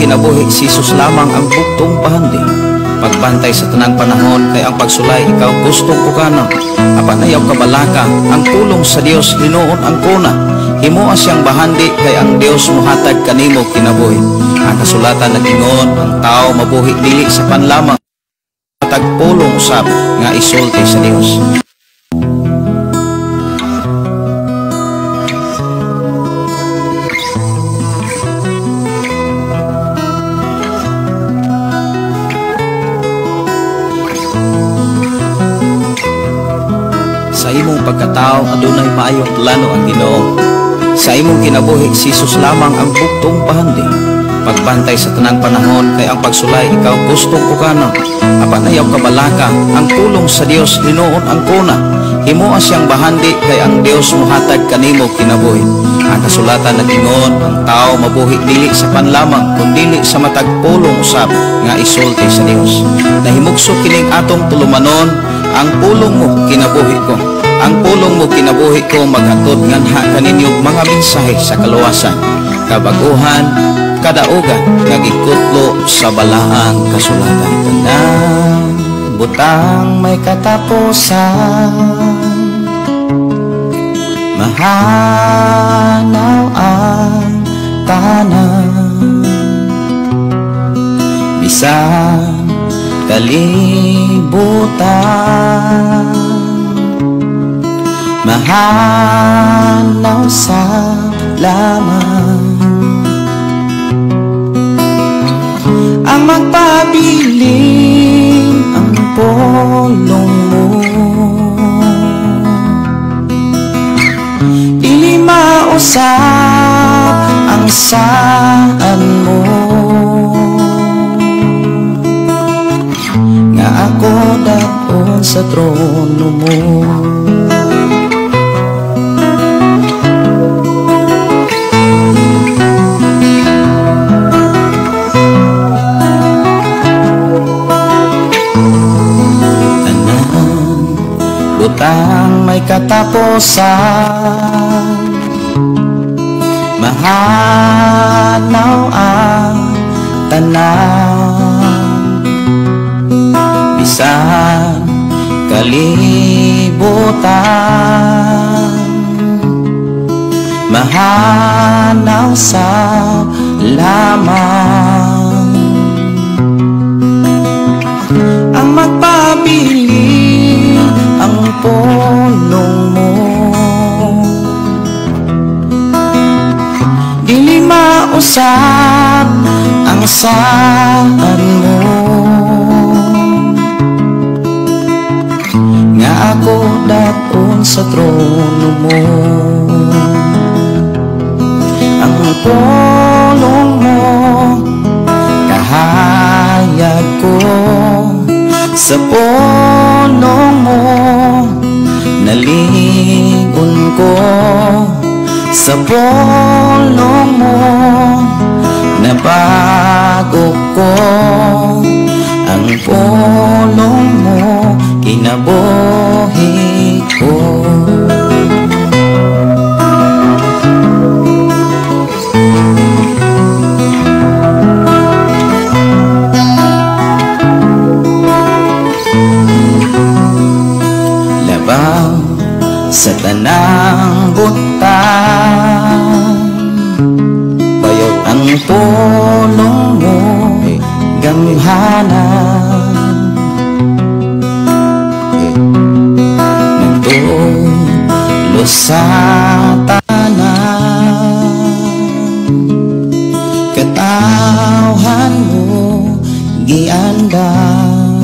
Kinabuhi, si Jesus lamang ang buktong pahandi. Pagbantay sa tanang panahon kay ang pagsulay ikaw gustong ukanon. Apan ayaw kabalaka, ang pulong sa Dios hinuon ang kuna. Himoa siyang bahandi kay ang Dios mohatag kanimo kinabuhi. Ang kasulatan nag-ingon, ang tao mabuhi dili sa panlamang tagpulong usab nga isulti sa Dios. Sa imong pagkatao adunay maayong plano ang Ginoo. Sa imong kinabuhi, si Jesus lamang ang buktong pahandi. Pagbantay sa tanang panahon kay ang pagsulay ikaw gustong ukanon. Apan ayaw kabalaka, ang pulong sa Dios hinuon ang kuna. Himoa siyang bahandi kay ang Dios mohatag kanimo kinabuhi. Ang kasulatan nag-ingon, ang tao mabuhi dili sa panlamang kundili sa matag pulong usab nga isulti sa Dios. Nahimugso kining atong tulumanon, ang pulong mo kinabuhi ko. Ang pulong mo kinabuhi ko maghatod nganha kaninyo mga mensahe sa kaluwasan, kabaguhan, kadaugan nga gikutlo sa balaang kasulatan. Tanang butang may katapusan, mahanaw ang tanan, bisan kalibutan, mahanaw sa laman. Ang magpabilin ang pulong mo, dili mausap ang saan mo, nga ako daon sa trono mo. Butang may katapusan, mahanaw ang tanan, bisan kalibutan, mahanaw sa lamang. Ang magpabilin ang pulong mo, dili mausap ang saan mo, nga ako daton sa trono mo. Ang pulong mo kahayag ko, sa pulong mo nalingon ko, sa pulong mo nabago ko. Ang pulong mo kinabuhi ko. Sa tanang butang, Bayo ang pulong mo gamhanan, nagtulo sa tanan, katawhan mo giandam.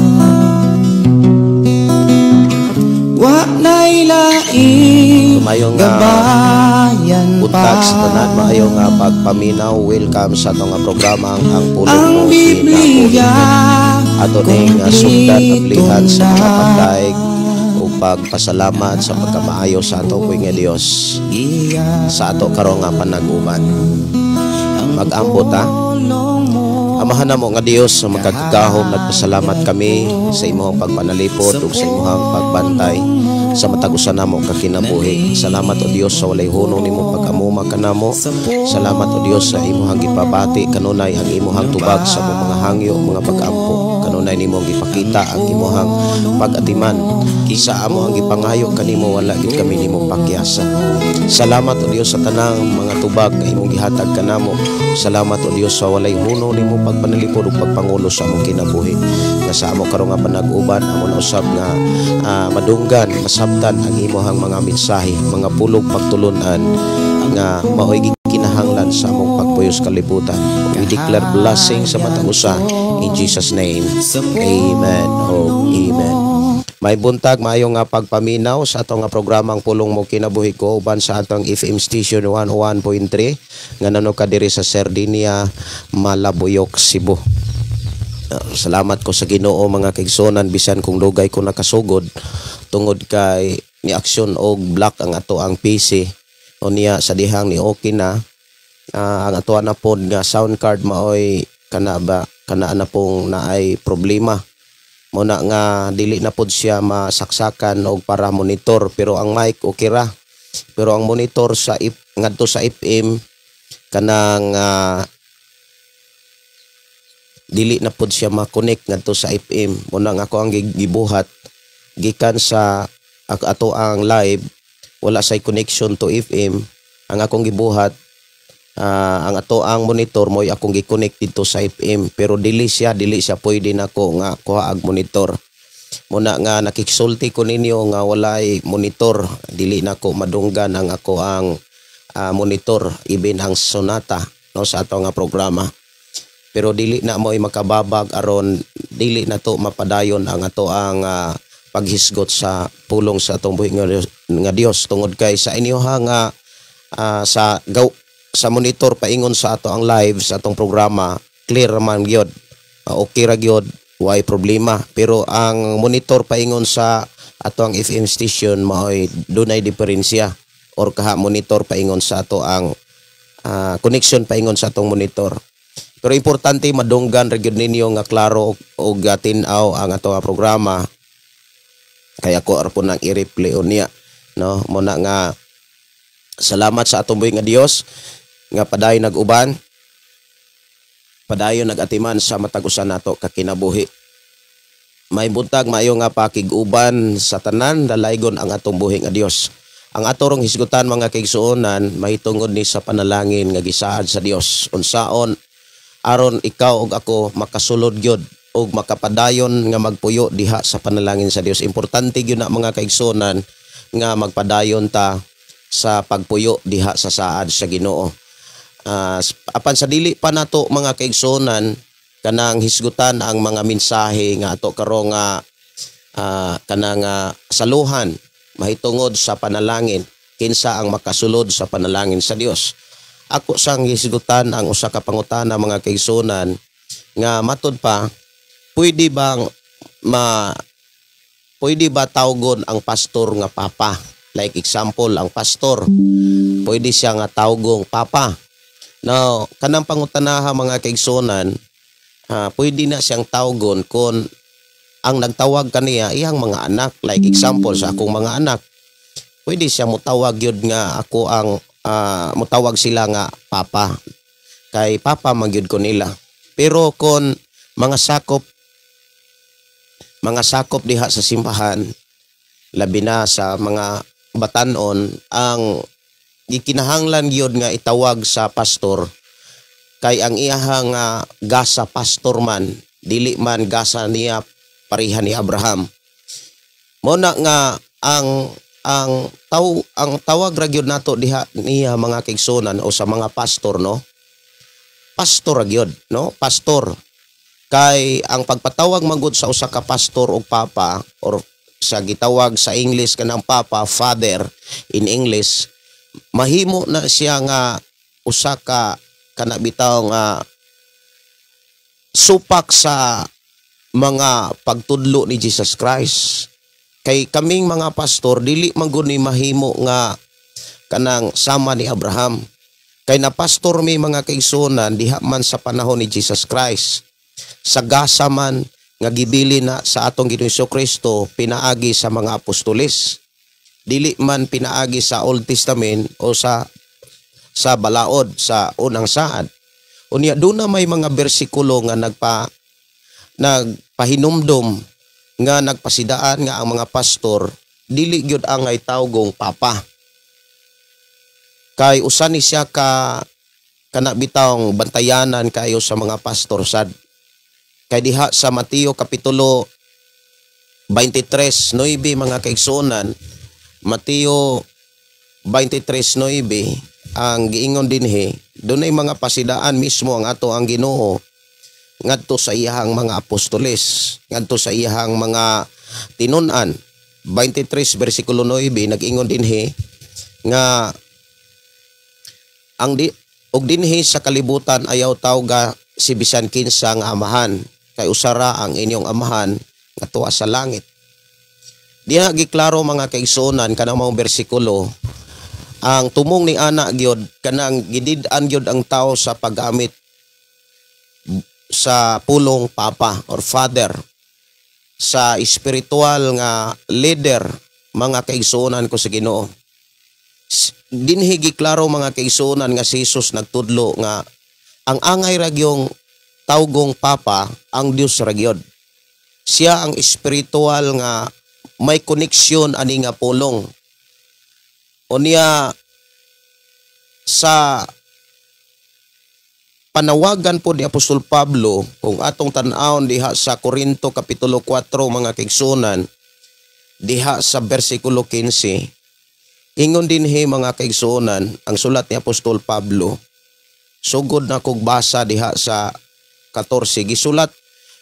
Wa na'y laing Mayong gabayan pa. Buntag sa tanan, maayong pagpaminaw. Welcome sa atong programa ang Pulong Ang Mo Biblia Kinabuhi. Ato ning sugdan ablihan sa mga pagdaig o pagpasalamat sa pagkamaayo sa ato nga Dios sa ato karong nga panag-uban. Mag-ambot ta. Amahan namo nga Dios sa magkagahom, nagpasalamat kami sa imong pagpanalipod ug sa imong pagbantay. Sa matag usa namo ka kinabuhi. Salamat, O Dios, sa walay hunong nimong pag-amuma kanamo. Salamat, O Dios, sa imong gipabati kanunay ang imong tubag sa among mga hangyo, mga pag-ampo. Kanunay nimong gipakita ang imong pag-atiman sa amo ang gipangayo kanimo, wala gid kami nimo pakyasa. Salamat, O Dios, sa tanang mga tubag nga imong gihatag kanamo. Salamat, O Dios, sa walay hunong nimo pagpanalipod ug pagpangulo sa among kinabuhi. Nga sa amo karon nga panag-uban, amo na usab nga madunggan, masabtan ang imong mga mensahe, mga pulong pagtulunan nga mao'y gikinahanglan sa among pagpuyo sa kalibutan. We declare blessing sa matag usa in Jesus' name. Amen. Oh, amen. May buntag, maayo nga pagpaminaw sa atong nga programang Pulong Mo Kinabuhi Ko uban sa atong FM station 101.3 nga nano ka diri sa Sardinia, Malabuyok, Cebu. Salamat ko sa Ginoo, mga kaigsuonan, bisan kung dugay ko nakasugod tungod kay ni aksyon og black ang ato ang PC. O niya sa dihang ni okay na, ang ato na pod nga sound card maoy kana ba kana na pong naay problema mo na nga dili na pod siya masaksakan og para monitor, pero ang mic okay ra, pero ang monitor sa if, ngadto sa FM kanang dili na pod siya ma-connect ngadto sa FM. Mo na nga ako ang gibuhat gikan sa ato ang live, wala say connection to FM. Ang akong gibuhat, ang ato ang monitor mo'y akong gi-connect dito sa FM, pero dili siya pwede nako nga kuha ag monitor. Muna nga nakiksulti ko ninyo nga walay monitor, dili nako madunggan ang ako ang monitor, even ang sonata, no, sa ato nga programa. Pero dili na mo'y makababag aron dili na to mapadayon ang ato ang paghisgot sa pulong sa atong buhi nga Dios tungod kay sa inyo ha nga sa gaw sa monitor paingon sa ato ang live sa atong programa, clear man gyud. Okay ra gyud, way problema, pero ang monitor paingon sa ato ang FM station maoy dunay diferensya or kaha monitor paingon sa ato ang connection paingon sa atong monitor. Pero importante madunggan ra gyud ninyo nga klaro og tin-aw ang ato nga programa, kaya ko ra po nang i-replay unya, no. Mo na nga salamat sa atong buhi nga Dios nga padayon nag-uban, padayon nag-atiman sa matag usa nato ka kinabuhi. May buntag, maayo nga pakig-uban sa tanan, dalaygon ang atong buhi nga Dios. Ang ato rong hisgutan, mga kaigsuonan, mahitungod ni sa panalangin nga gisaad sa Dios, unsaon aron ikaw ug ako makasulod gyud ug makapadayon nga magpuyo diha sa panalangin sa Dios. Importante gyud na, mga kaigsuonan, nga magpadayon ta sa pagpuyo diha sa saad sa Ginoo. Apan sa dili pa nato, mga kaigsuonan, kanang hisgutan ang mga mensahe nga ato karon nga kanang saluhan mahitungod sa panalangin, kinsa ang makasulod sa panalangin sa Dios, ako sang hisgutan ang usa ka pangutana, mga kaigsuonan, nga matud pa pwede ba tawgon ang pastor nga papa? Like example, ang pastor, pwede siya nga tawgong papa? Now, kanang pangutanaha, mga kaigsuonan, pwede na siyang tawgon kung ang nagtawag kaniya iyang mga anak. Like example, sa akong mga anak, pwede siya mutawag yun nga ako ang mutawag sila nga papa. Kay papa magyud ko nila. Pero kung mga sakop diha sa simbahan, labi na sa mga batanon, ang gikinahanglan gyud nga itawag sa pastor kay ang iyahang gasa pastor man, dili man gasa niya pareha ni Abraham. Mo na nga ang tawag ra gyud nato diha niya, mga kaigsuonan, o sa mga pastor, no, pastor ra gyud, no, pastor. Kay ang pagpatawag magud sa usa ka pastor og papa or sa gitawag sa English kanang papa, father in English, mahimo na siya nga usa ka kana bitaw nga supak sa mga pagtudlo ni Jesus Christ. Kay kaming mga pastor, dili man gud ni mahimo nga kanang sama ni Abraham. Kay na pastor mi, mga kaigsuonan, diha man sa panahon ni Jesus Christ. Sa gasa man nga gibili na sa atong Ginoong Kristo pinaagi sa mga apostoles. Dili man pinaagi sa Old Testament o sa balaod, sa unang saad. Unya doon na may mga bersikulo nga nagpahinumdom nga nagpasidaan nga ang mga pastor dili gyud angay tawgong papa. Kay usa ni siya ka kana bitawng bantayanan kayo sa mga pastor sad. Kay diha sa Mateo kapitulo 23:9, mga kaigsuonan, Mateo 23:9 ang giingon dinhi, dunay mga pasidaan mismo ang ato ang Ginoo ngadto sa iyahang mga apostoles, ngadto sa iyahang mga tinun-an. 23 versikulo 9, nag-ingon dinhi nga ang di og dinhi sa kalibutan ayaw tawga si bisan kinsa nga amahan, kay usara ang inyong amahan nga tuwa sa langit. Diha giklaro, mga kaigsuonan, kanang mga bersikulo, ang tumong ni ana gyud kanang gidid-an gyud ang tao sa paggamit sa pulong papa or father sa espiritual nga leader, mga kaigsuonan ko sa Ginoo. Dinhi giklaro, mga kaigsuonan, nga si Jesus nagtudlo nga ang angay ragyong tawgong papa ang Dios ra gyud. Siya ang espiritual nga may koneksyon ani nga pulong. Unya sa panawagan po ni Apostol Pablo, kung atong tan-awon diha sa Korinto kapitulo 4, mga kaigsuonan, diha sa bersikulo 15, ingon dinhi, mga kaigsuonan, ang sulat ni Apostol Pablo. Sugod na kog basa diha sa 14: "Gisulat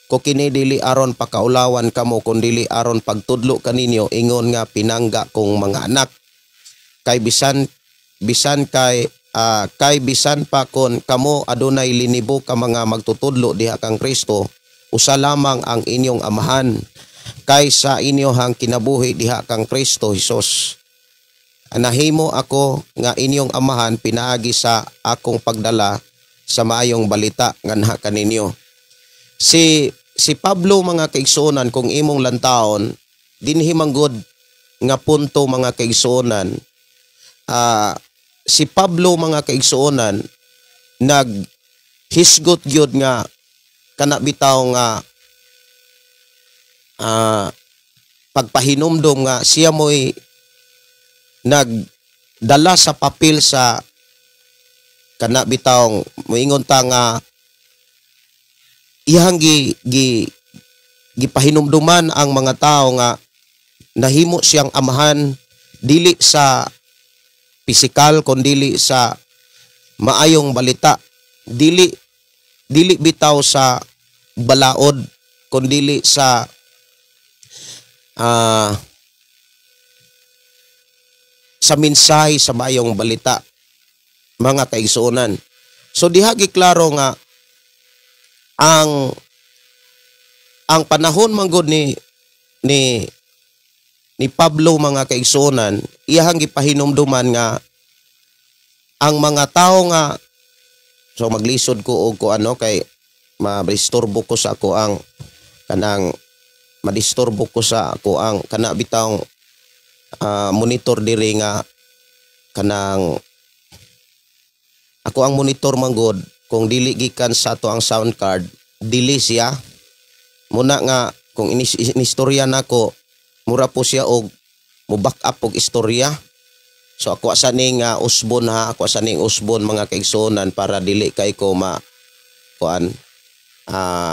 ko kini dili aron pakaulawan kamo, kun dili aron pagtudlo kaninyo ingon nga pinangga kong mga anak. Kay bisan bisan kay kay bisan pa kon kamo adunay linibo ka mga magtutudlo diha kang Kristo, usa lamang ang inyong amahan kay sa inyohang kinabuhi diha kang Kristo Hesus. Nahimo ako nga inyong amahan pinaagi sa akong pagdala sa maayong balita nganha kaninyo." Si Pablo, mga kaigsuonan, kung imong lantawon dinhi manggod nga punto, mga kaigsuonan, si Pablo, mga kaigsuonan, nag hisgot gyud nga kana bitaw nga pagpahinumdom nga siya mo'y nagdala sa papel sa kana bitawng moingon ta nga iyang gi, gi gipahinumduman ang mga tao nga nahimo siyang amahan dili sa pisikal kundili sa maayong balita, dili dili bitaw sa balaod kundili sa sa mensahe sa maayong balita, mga kaigsuonan. So diha giklaro nga ang panahon manggod ni Pablo, mga kaigsuonan, iyahang gipahinumduman nga ang mga tao nga, so maglisod ko og ko ano kay madisturbo ko sa ako ang kanang madisturbo ko sa ako ang kana bitawng monitor diri nga kanang ako ang monitor manggod, kung dili gikan sa ato ang sound card, dili siya muna nga kung inistorya nako, mura po siya og mo back up og istorya. So ako asa ning usbon ha, ako asa ning usbon, mga kaigsuonan, para dili kay ko ma kuan,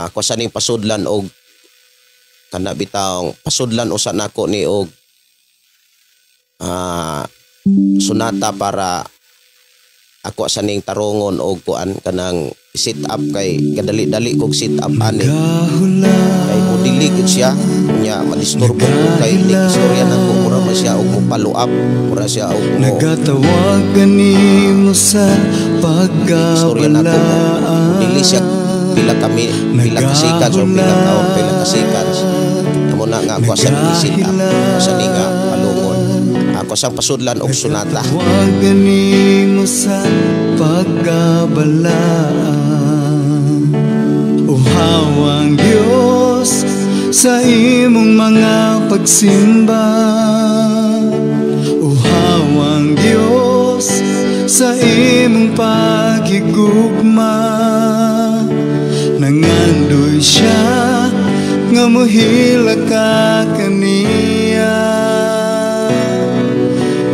ako sa ning pasudlan og kana bitawng pasudlan usa nako ni og sunata para ako sa ning tarongon og kuan kanang sit up, kay kadali-dali kog sit up ani kay mo dili gid siya. Nya madisturbo ko kay ni istorya nako, mura man siya og mo follow up, mura siya og mo Nagatawag kanimo sa istorya nako mo dili siya pila kami pila ka seconds o pila ka o pila ka seconds. Amo na nga ako sa ning sit up, ako sa ning nga palungon, ako sang pasudlan og sunata. Nagatatawag kanimo sa pagkabalaan. Uhaw ang Diyos sa imong mga pagsimba. sa imong paghigugma. Nangandoy siya nga mohilak ka kaniya.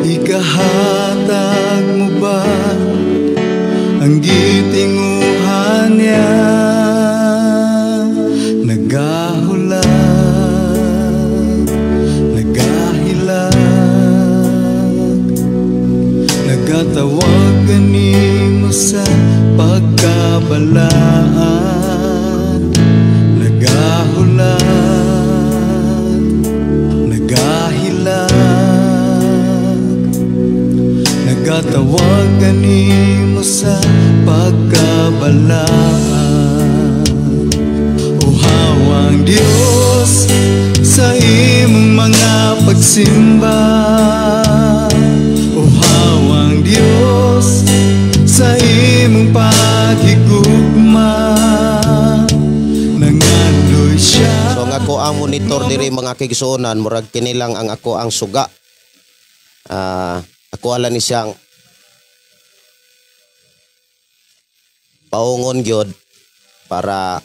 Ikahatag mo ba ang gitinguhan niya? Nagahulat, nagahilak, nagatawag kanimo sa pagkabalaan. Nagahulat, nagahilak, nagatawag kanimo sa pagkabalaan. O hawang Diyos sa imong mga pagsimba, o hawang Diyos sa imong paghigugma. Nangandoy siya. So ang ako ang monitor diri, mga kaigsuonan, murag kini lang ang ako ang suga. Ako ala ni siyang paungon gyud para.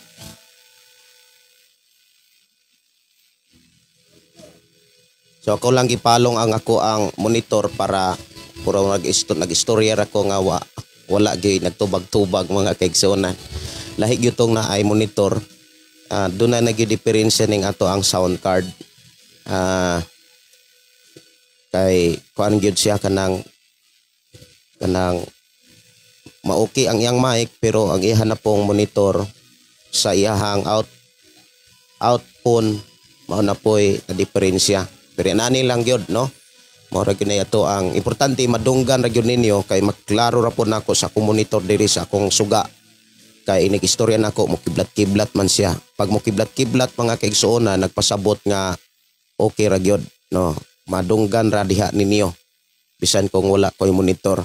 So ako lang gipalong ang ako ang monitor para puro nag-istorya ra ko nga wala gyud nagtubag-tubag, mga kaigsuonan. Lahi gyud tong naay monitor. Doon na nagdiferensya ning ato ang sound card. Kay kuan gyud siya kanang maoki ang iyang mic, pero ang iha na pong monitor sa iyahang out phone mao na po'y na diferensya. Pero nani lang gyud, no? Mao ra gyud na ato ang importante, madunggan ra gyud ninyo kay maklaro ra po nako sa akong monitor diri sa akong suga. Kay inig-istorya nako, mukiblat-kiblat man siya. Pag mukiblat-kiblat, mga kaigsuonan, nagpasabot nga okay ra gyud, no? Madunggan ra diha ninyo bisan kung wala koy monitor.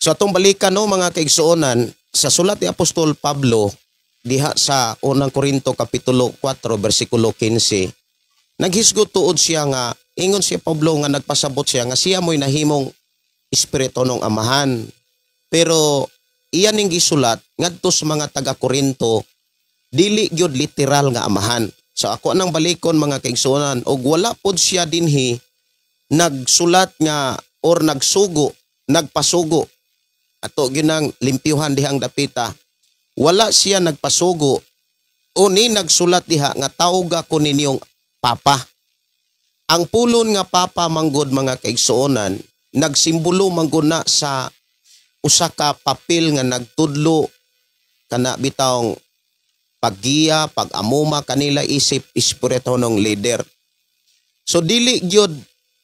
So atong balikan, no, mga kaigsuonan, sa sulat ni Apostol Pablo diha sa unang Korinto kapitulo 4 bersikulo 15, naghisgot tuod siya nga ingon si Pablo nga nagpasabot siya nga siya mo'y nahimong espiritu ng amahan. Pero iyan ning gisulat ngadto sa mga taga Korinto, dili gyud literal nga amahan. So ako anang balikon, mga kaigsuonan, og wala pod siya dinhi nagsulat nga or nagsugo, nagpasugo. Ato gyud nang limpyuhan dihang dapita. Wala siya nagpasugo o ni nagsulat diha nga tawga ko ninyong papa. Ang pulon nga papa manggod, mga kaigsuonan, nagsimbolo manggod na sa usa ka papel nga nagtudlo kana bitawng paggiya, pag-amuma kanila isip espirituhanong leader. So dili gyud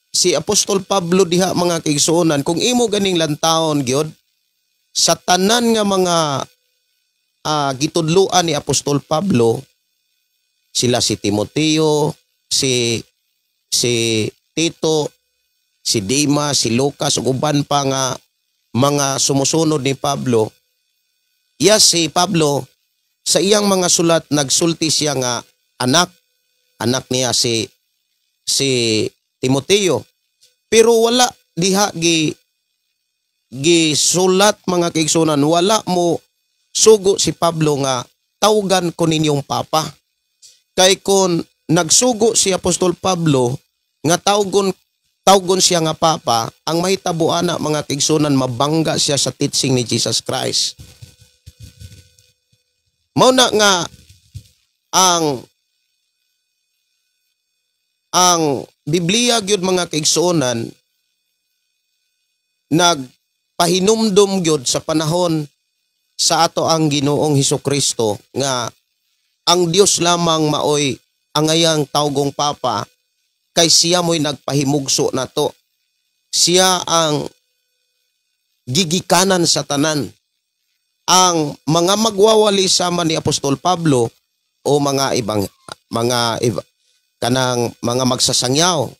si Apostol Pablo diha, mga kaigsuonan, kung imo ganing lantawon gyud sa tanan nga mga gitudloan ni Apostol Pablo, sila si Timoteo, si Tito, si Demas, si Lucas ug uban pa nga mga sumusunod ni Pablo. Yes, si Pablo sa iyang mga sulat nagsulti siya nga anak, anak niya si Timoteo. Pero wala diha gisulat, mga kaigsunan, wala mo sugo si Pablo nga tawgan ko ninyong papa. Kay kung nagsugo si Apostol Pablo nga tawgon siya nga papa, ang mahitabo ana, mga kaigsunan, mabangga siya sa teaching ni Jesus Christ. Mao na nga ang Biblia gyud, mga kaigsuonan, nagpahinumdum gyud sa panahon sa ato ang Ginoong Hesukristo nga ang Dios lamang maoy angayang tawgong papa kay siya mo'y nagpahimugso nato. Siya ang gigikanan sa tanan. Ang mga magwawali sama ni Apostol Pablo o mga ibang mga iba, kanang mga magsasangyaw,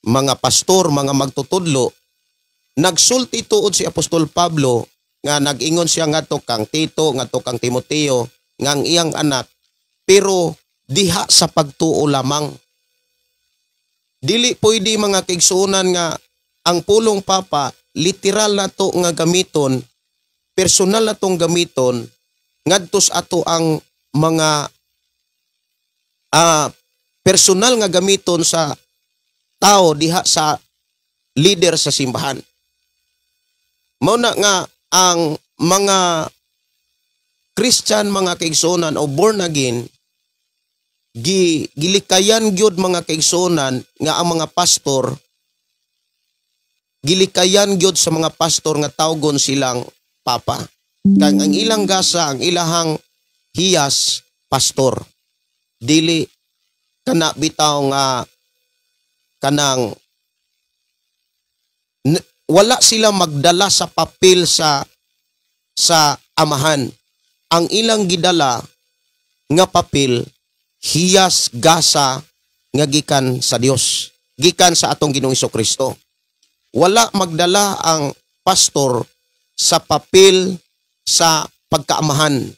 mga pastor, mga magtutudlo, nagsulti tuod si Apostol Pablo nga nag-ingon siya ngadto kang Tito, ngadto kang Timoteo, nga ang iyang anak, pero diha sa pagtuo lamang. Dili pwede, mga kaigsuonan, nga ang pulong papa Literal na to nga gamiton, personal na tong gamiton ngadto sa ato ang mga personal nga gamiton sa tao diha sa leader sa simbahan. Mao na nga ang mga Christian, mga kaigsuonan, o born again, gilikayan gyud, mga kaigsuonan, nga ang mga pastor, gilikayan gyud sa mga pastor nga tawgon silang papa. Kang ang ilang gasa, ang ilahang hiyas, pastor. Dili kana bitaw nga kanang wala sila magdala sa papel sa amahan. Ang ilang gidala nga papel, hiyas, gasa nga gikan sa Dios, gikan sa atong Ginoong Kristo. Wala magdala ang pastor sa papel sa pagkaamahan.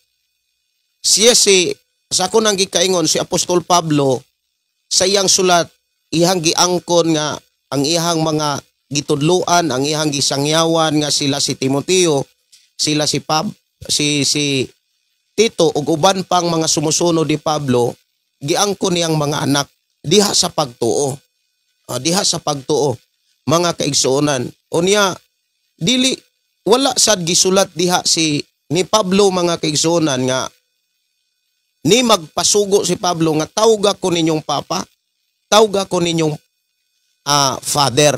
Siya si sa ako nang gikaingon, si Apostol Pablo sa iyang sulat, ihang giangkon nga ang iyang mga gitudluan, ang iyang gisangyawan nga sila si Timoteo, sila si Pab, si si Tito ug uban pang mga sumusunod ni Pablo, giangkon niyang mga anak diha sa pagtuo. Diha sa pagtuo, mga kaigsuonan. Unya dili, wala sad gisulat diha si ni Pablo, mga kaigsuonan, nga ni magpasugo si Pablo nga tawga ko ninyong papa, tawga ko ninyong father.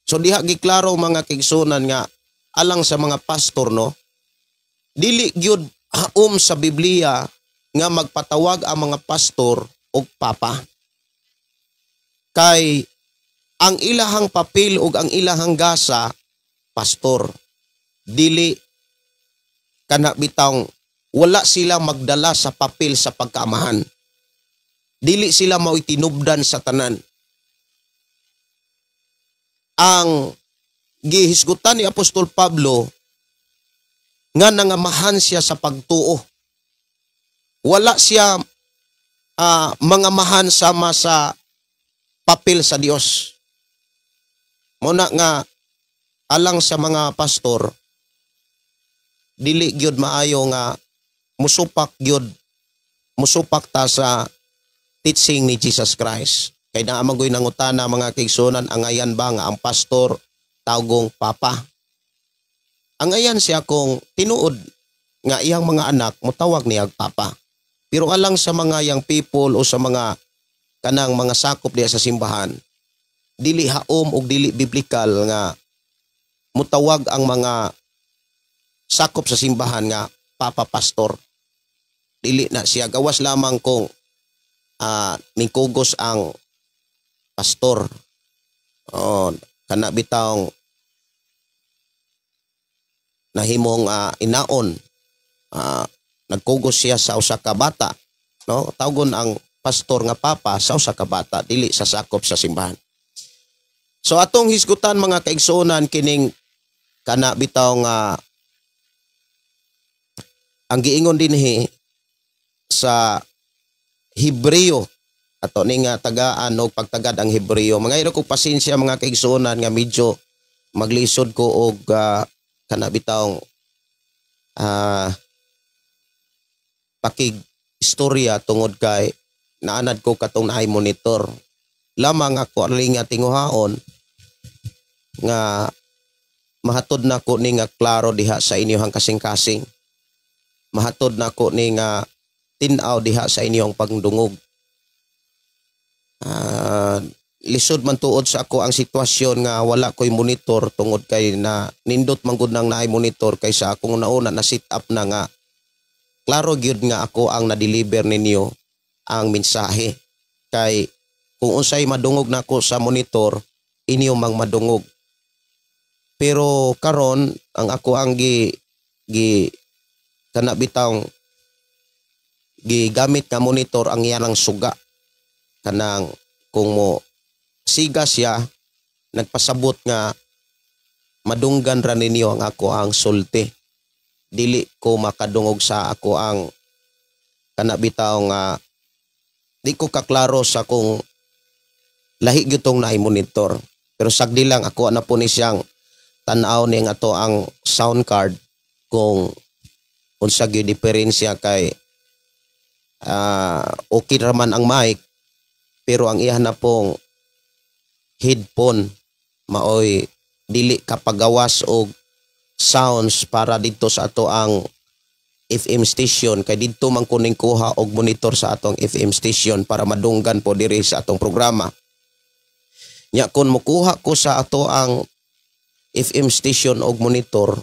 So diha giklaro, mga kaigsuonan, nga alang sa mga pastor, no, dili gyud haom sa Biblia nga magpatawag ang mga pastor og papa. Kay ang ilahang papel ug ang ilahang gasa, pastor. Dili kana bitawng wala sila magdala sa papel sa pagkaamahan. Dili sila mao'y tinubdan sa tanan. Ang gihisgutan ni Apostol Pablo nga nangamahan siya sa pagtuo. Wala siya mangamahan sama sa papel sa Dios. Muna nga alang sa mga pastor, dili gyud maayo nga musupak gyud, musupak ta sa teaching ni Jesus Christ. Kay naa man goy nangutana, mga kaigsuonan, angayan ba nga ang pastor tawgong papa? Angayan siya kung tinuod nga iyang mga anak motawag niya papa. Pero alang sa mga young people o sa mga kanang mga sakop diya sa simbahan, dili haom og dili biblical nga mutawag ang mga sakop sa simbahan nga papa pastor. Dili na siya, gawas lamang kung ningkugos ang pastor. Oh, kana bitawng nahimong inaon, nagkugos siya sa usa ka bata, no, tawgon ang pastor nga papa sa usa ka bata, dili sa sakop sa simbahan. So atong hisgutan, mga kaigsuonan, kining kana bitaw nga ang giingon dinhi sa Hebreo. Ato ni nga tagaan og pagtagad ang Hebreo. Mga ko pasensya, mga kaigsuonan, nga medyo maglisod ko og kana bitawng pakig istorya tungod kay naanad ko katong naay monitor lamang. Ako aling nga tinguhaon nga mahatod na ko ni nga klaro diha sa inyong kasing-kasing, mahatod na ko ni nga tin-aw diha sa inyong pagdungog. Lisod man tuod sa ako ang sitwasyon nga wala ko'y monitor tungod kay na nindot man gud nang naay monitor kaysa akong nauna na sit up na nga klaro gyud nga ako ang na-deliver ninyo ang mensahe, kay kung unsay madungog nako sa monitor, inyo mang madungog. Pero karon ang ako ang gi gi kana bitawng gigamit nga monitor, ang iyang suga, kanang kung mo siga siya, nagpasabot nga madunggan ra ninyo ang ako ang sulti. Dili ko makadungog sa ako ang kana bitaw nga di ko kaklaro sa kung lahi gyud tong naay monitor. Pero sagdi lang, ako na po ni siyang Tan-aw ning ato ang sound card kung unsa gyud diferensya, kay okay raman ang mic, pero ang iya na pong headphone maoy dili kapagawas og sounds para didto sa ato ang FM station, kay didto man kuning kuha og monitor sa atong FM station para madunggan po diri sa atong programa. Nya kon mokuha ko sa ato ang FM station og monitor,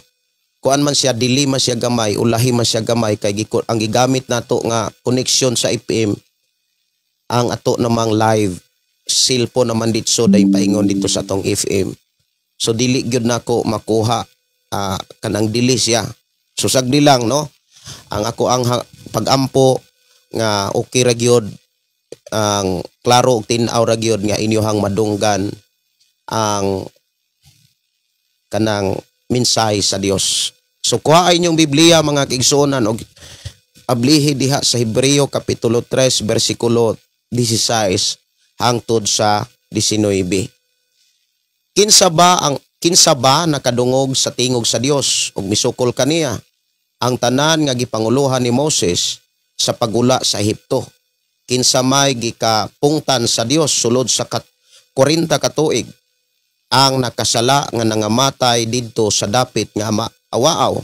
kuan man siya, dili man siya gamay, ulahi man siya gamay, kay ang gigamit nato nga connection sa FM ang ato namang live cellphone naman ditso day paingon dito sa atong FM. So dili gyud nako makuha, kanang dili siya. So sagdi lang, no, ang ako ang pagampo nga okay ra gyud ang klaro ug tin-aw ra gyud nga inyohang madunggan ang kanang mensahe sa Dios. So kuha inyong Biblia, mga kaigsuonan, og ablihi diha sa Hebreo kapitulo 3 bersikulo 16 hangtod sa 19. Kinsa ba nakadungog sa tingog sa Dios ug misukol kaniya? Ang tanan nga gipanguluhan ni Moses sa pagula sa Ehipto. Kinsa may gikapungtan sa Dios sulod sa 40 ka tuig? Ang nakasala nga nangamatay didto sa dapit nga awaaw.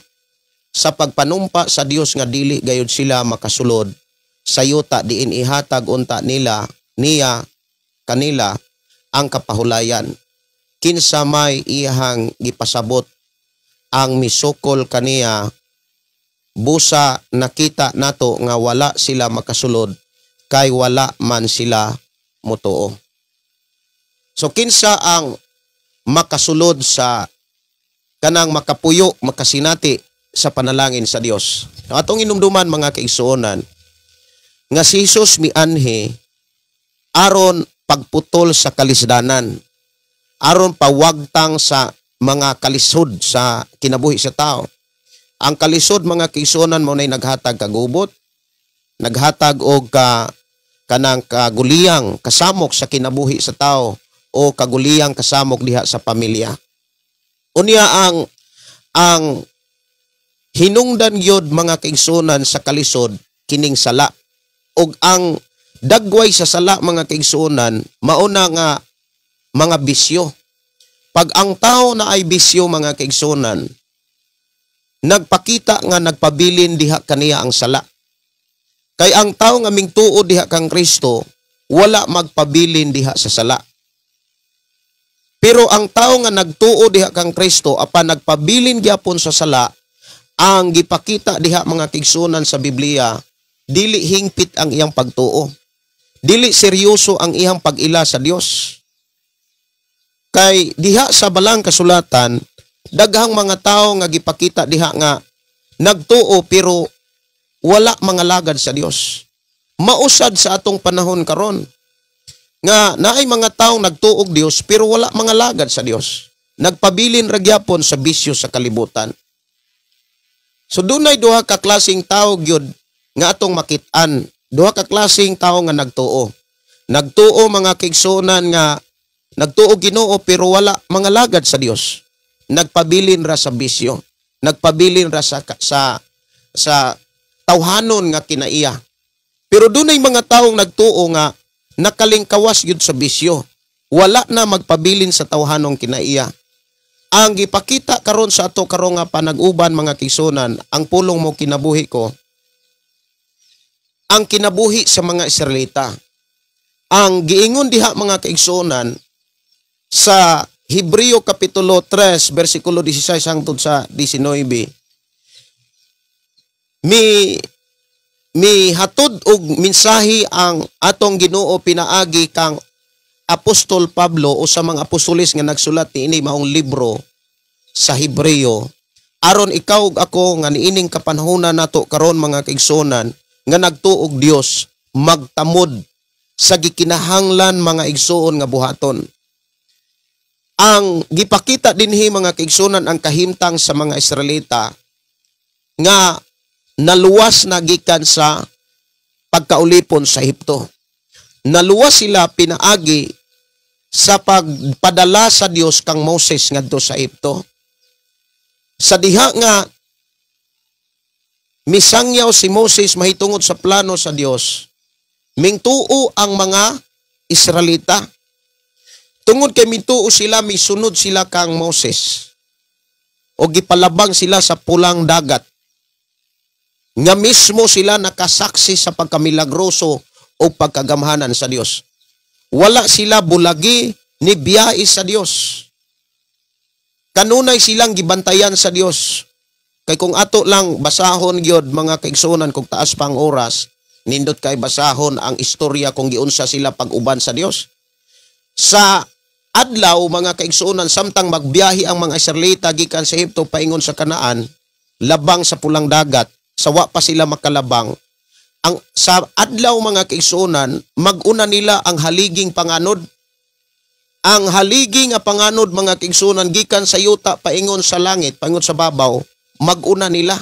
Sa pagpanumpa sa Dios nga dili gayud sila makasulod sa yuta diin ihatag unta nila niya kanila ang kapahulayan. Kinsa may iyahang gipasabot ang misukol kaniya? Busa nakita nato nga wala sila makasulod kay wala man sila motuo. So kinsa ang makasulod sa kanang makapuyo, makasinati sa panalangin sa Dios? Ang atong inumduman, mga kaigsuonan, nga si Jesus mianhi aron pagputol sa kalisdanan, aron pawagtang sa mga kalisod sa kinabuhi sa tao. Ang kalisod, mga kaigsuonan, mo nay naghatag kagubot, naghatag og kanang kaguliyang kasamok sa kinabuhi sa tao o kaguliyang kasamok diha sa pamilya. Unya ang hinungdan gyud, mga kaigsuonan, sa kalisod kining sala. Og ang dagway sa sala, mga kaigsuonan, mauna nga mga bisyo. Pag ang tao na ay bisyo, mga kaigsuonan, nagpakita nga nagpabilin diha kaniya ang sala. Kay ang tao nga mingtuo diha kang Kristo, wala magpabilin diha sa sala. Pero ang tao nga nagtuo diha kang Kristo apan nagpabilin gyapon sa sala, ang gipakita diha, mga kaigsuonan, sa Biblia, dili hingpit ang iyang pagtuo. Dili seryoso ang iyang pag-ila sa Dios. Kay diha sa balang kasulatan, daghang mga tao nga gipakita diha nga nagtuo pero wala mga lagad sa Dios. Mausad sa atong panahon karon nga naay mga taong nagtuog Dios pero wala mga lagad sa Dios. Nagpabilin ra gyapon sa bisyo sa kalibutan. So dunay duha ka klaseng tao gyud nga atong makit-an, duha ka klaseng tao nga nagtuo. Nagtuo, mga kaigsuonan, nga nagtuo Ginoo pero wala mga lagad sa Dios. Nagpabilin ra sa bisyo. Nagpabilin ra sa tawhanon nga kinaiya. Pero dunay mga taong nagtuo nga nakalingkawas gyud sa bisyo. Wala na magpabilin sa tawhanong kinaiya. Ang gipakita karon sa ato karon nga panag-uban, mga kaigsuonan, ang pulong mo kinabuhi ko, ang kinabuhi sa mga Israelita. Ang giingon diha, mga kaigsuonan, sa Hebreo kapitulo 3 bersikulo 16 hangtod sa 19, mi hatod og mensahe ang atong Ginoo pinaagi kang Apostol Pablo o sa mga apostoles nga nagsulat niini maong libro sa Hebreo, aron ikaw ug ako nga niining kapanahona nato karon, mga kaigsuonan, nga nagtuog Dios, magtamod sa gikinahanglan, mga igsuon, nga buhaton. Ang gipakita dinhi, mga kaigsuonan, ang kahimtang sa mga Israelita nga naluwas na gikan sa pagkaulipon sa Ehipto. Naluwas sila pinaagi sa pagpadala sa Dios kang Moses ngadto sa Ehipto. Sa diha nga misangyaw si Moses mahitungod sa plano sa Dios, mingtuo ang mga Israelita. Tungod kay mituo sila, misunod sila kang Moses. O gipalabang sila sa Pulang Dagat. Nga mismo sila nakasaksi sa pagkamilagroso o pagkagamhanan sa Dios. Wala sila bulagi ni biyai sa Dios. Kanunay silang gibantayan sa Dios. Kay kung ato lang basahon gyud, mga kaigsuonan, kung taas pang oras, nindot kay basahon ang istorya kung giunsa sila pag-uban sa Dios. Sa adlaw, mga kaigsuonan, samtang magbiyahe ang mga Israelita gikan sa Ehipto paingon sa Kanaan, labang sa Pulang Dagat, sawa pa sila makalabang. Ang sa adlaw, mga kaigsuonan, mag-una nila ang haliging panganod. Ang haligi nga panganod, mga kaigsuonan, gikan sa yuta paingon sa langit, paingon sa babaw, mag-una nila.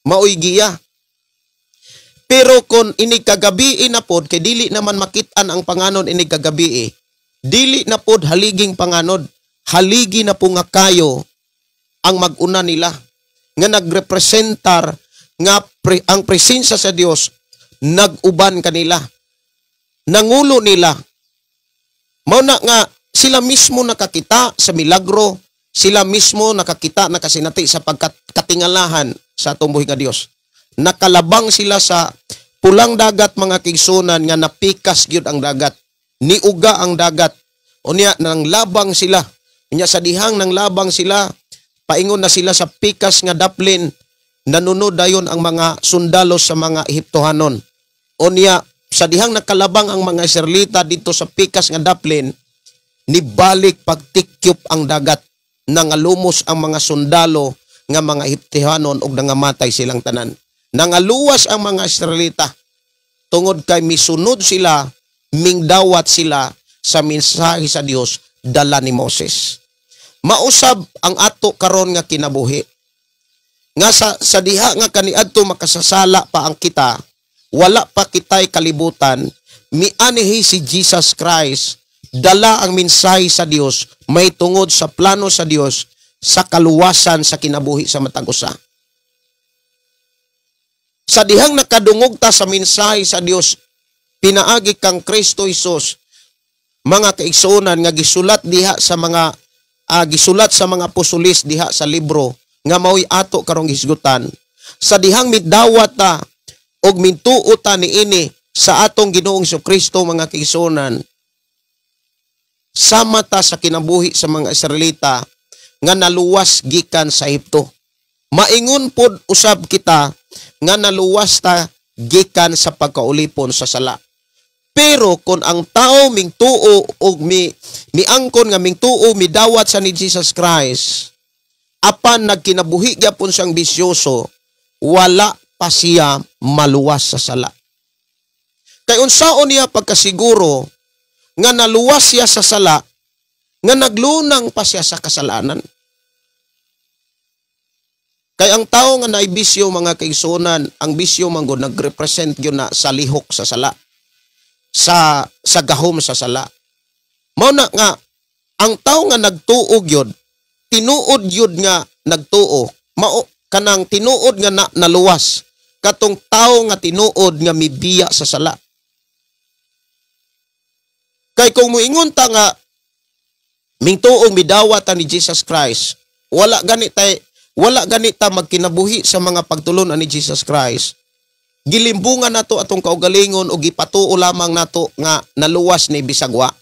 Maoy giya. Pero kung inig kagabi na pod, kay dili naman makit-an ang panganod inig kagabi, dili na pod haliging panganod, haligi na po nga kayo ang mag-una nila nga nagrepresentar nga ang presensya sa Dios nag-uban kanila, nangulo nila. Mao na nga sila mismo nakakita sa milagro, sila mismo nakakita, nakasinati sa pagkatingalahan sa atong buhi nga Dios. Nakalabang sila sa Pulang Dagat, mga kaigsuonan, nga napikas gyud ang dagat, niuga ang dagat. Unya nang labang sila. Unya sa dihang nang labang sila, paingon na sila sa pikas nga daplin, nanunod dayon ang mga sundalo sa mga Ehiptohanon. Unya sa dihang nakalabang ang mga Israelita dito sa pikas nga daplin, nibalik pagtikyop ang dagat, nangalumos ang mga sundalo nga mga Ehiptohanon ug nangamatay silang tanan. Nangaluwas ang mga Israelita tungod kay misunod sila, mingdawat sila sa mensahe sa Dios dala ni Moses. Mausab ang ato karon nga kinabuhi. Nga sa diha nga kaniadto makasasala pa ang kita, wala pa kitay kalibutan, mianihi si Jesus Christ, dala ang mensahe sa Dios may tungod sa plano sa Dios sa kaluwasan sa kinabuhi sa matag usa. Sa dihang nakadungog ta sa mensahe sa Dios pinaagi kang Kristo Hesus, mga kaigsuonan, nga gisulat diha sa mga gisulat sa mga apostoles diha sa libro nga maoy ato karong hisgutan. Sa dihang midawat ta og mintuo ta niini sa atong Ginoong Kristo, mga kaigsuonan, sama ta sa kinabuhi sa mga Israelita nga naluwas gikan sa Ehipto. Maingon pod usab kita nga naluwas ta gikan sa pagkaulipon sa sala. Pero kung ang tao mingtuo og miangkon nga mingtuo midawat sa ni Jesus Christ, apan nagkinabuhi gyapon siyang bisyoso, wala pa siya maluwas sa sala. Kay unsaon niya pagkasiguro nga naluwas siya sa sala, nga naglunang pa siya sa kasalanan? Kay ang tao nga naibisyo, mga kaigsuonan, ang bisyo manggod nagrepresent gyud na sa lihok sa sala, sa gahom sa sala. Mao na nga ang tao nga nagtuo gyud, tinuod gyud nga nagtuo, mao kanang tinuod nga naluwas, katong tao nga tinuod nga mibiya sa sala. Kay kung moingon ta nga mingtuong midawat ni Jesus Christ, wala gani ta magkinabuhi sa mga pagtulon ni Jesus Christ. Gilimbungan nato atong kaugalingon o gipatuo lamang nato nga naluwas ni bisagwa.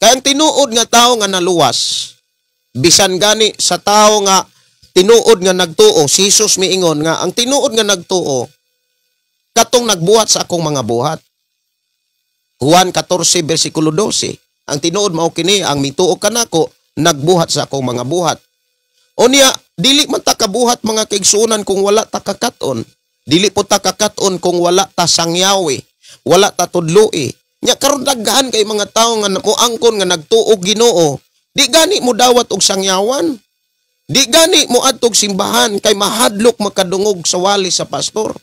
Kay ang tinuod nga tao nga naluwas, bisan gani sa tao nga tinuod nga nagtuo, si Jesus miingon nga ang tinuod nga nagtuo katong nagbuhat sa akong mga buhat. Juan 14 versikulo 12. Ang tinuod mao kini, ang mituo kanako nagbuhat sa akong mga buhat. Unya dili man ta kabuhat, mga kaigsuonan, kung wala ta kakat-on. Dili po ta kakat-on kung wala ta sangyawi, wala ta tudloi. Nya karon daghan kay mga tawo nga moangkon nga nagtuo Ginoo, di gani mo dawat og sangyawan. Di gani mo adtog simbahan kay mahadlok makadungog sa wali sa pastor.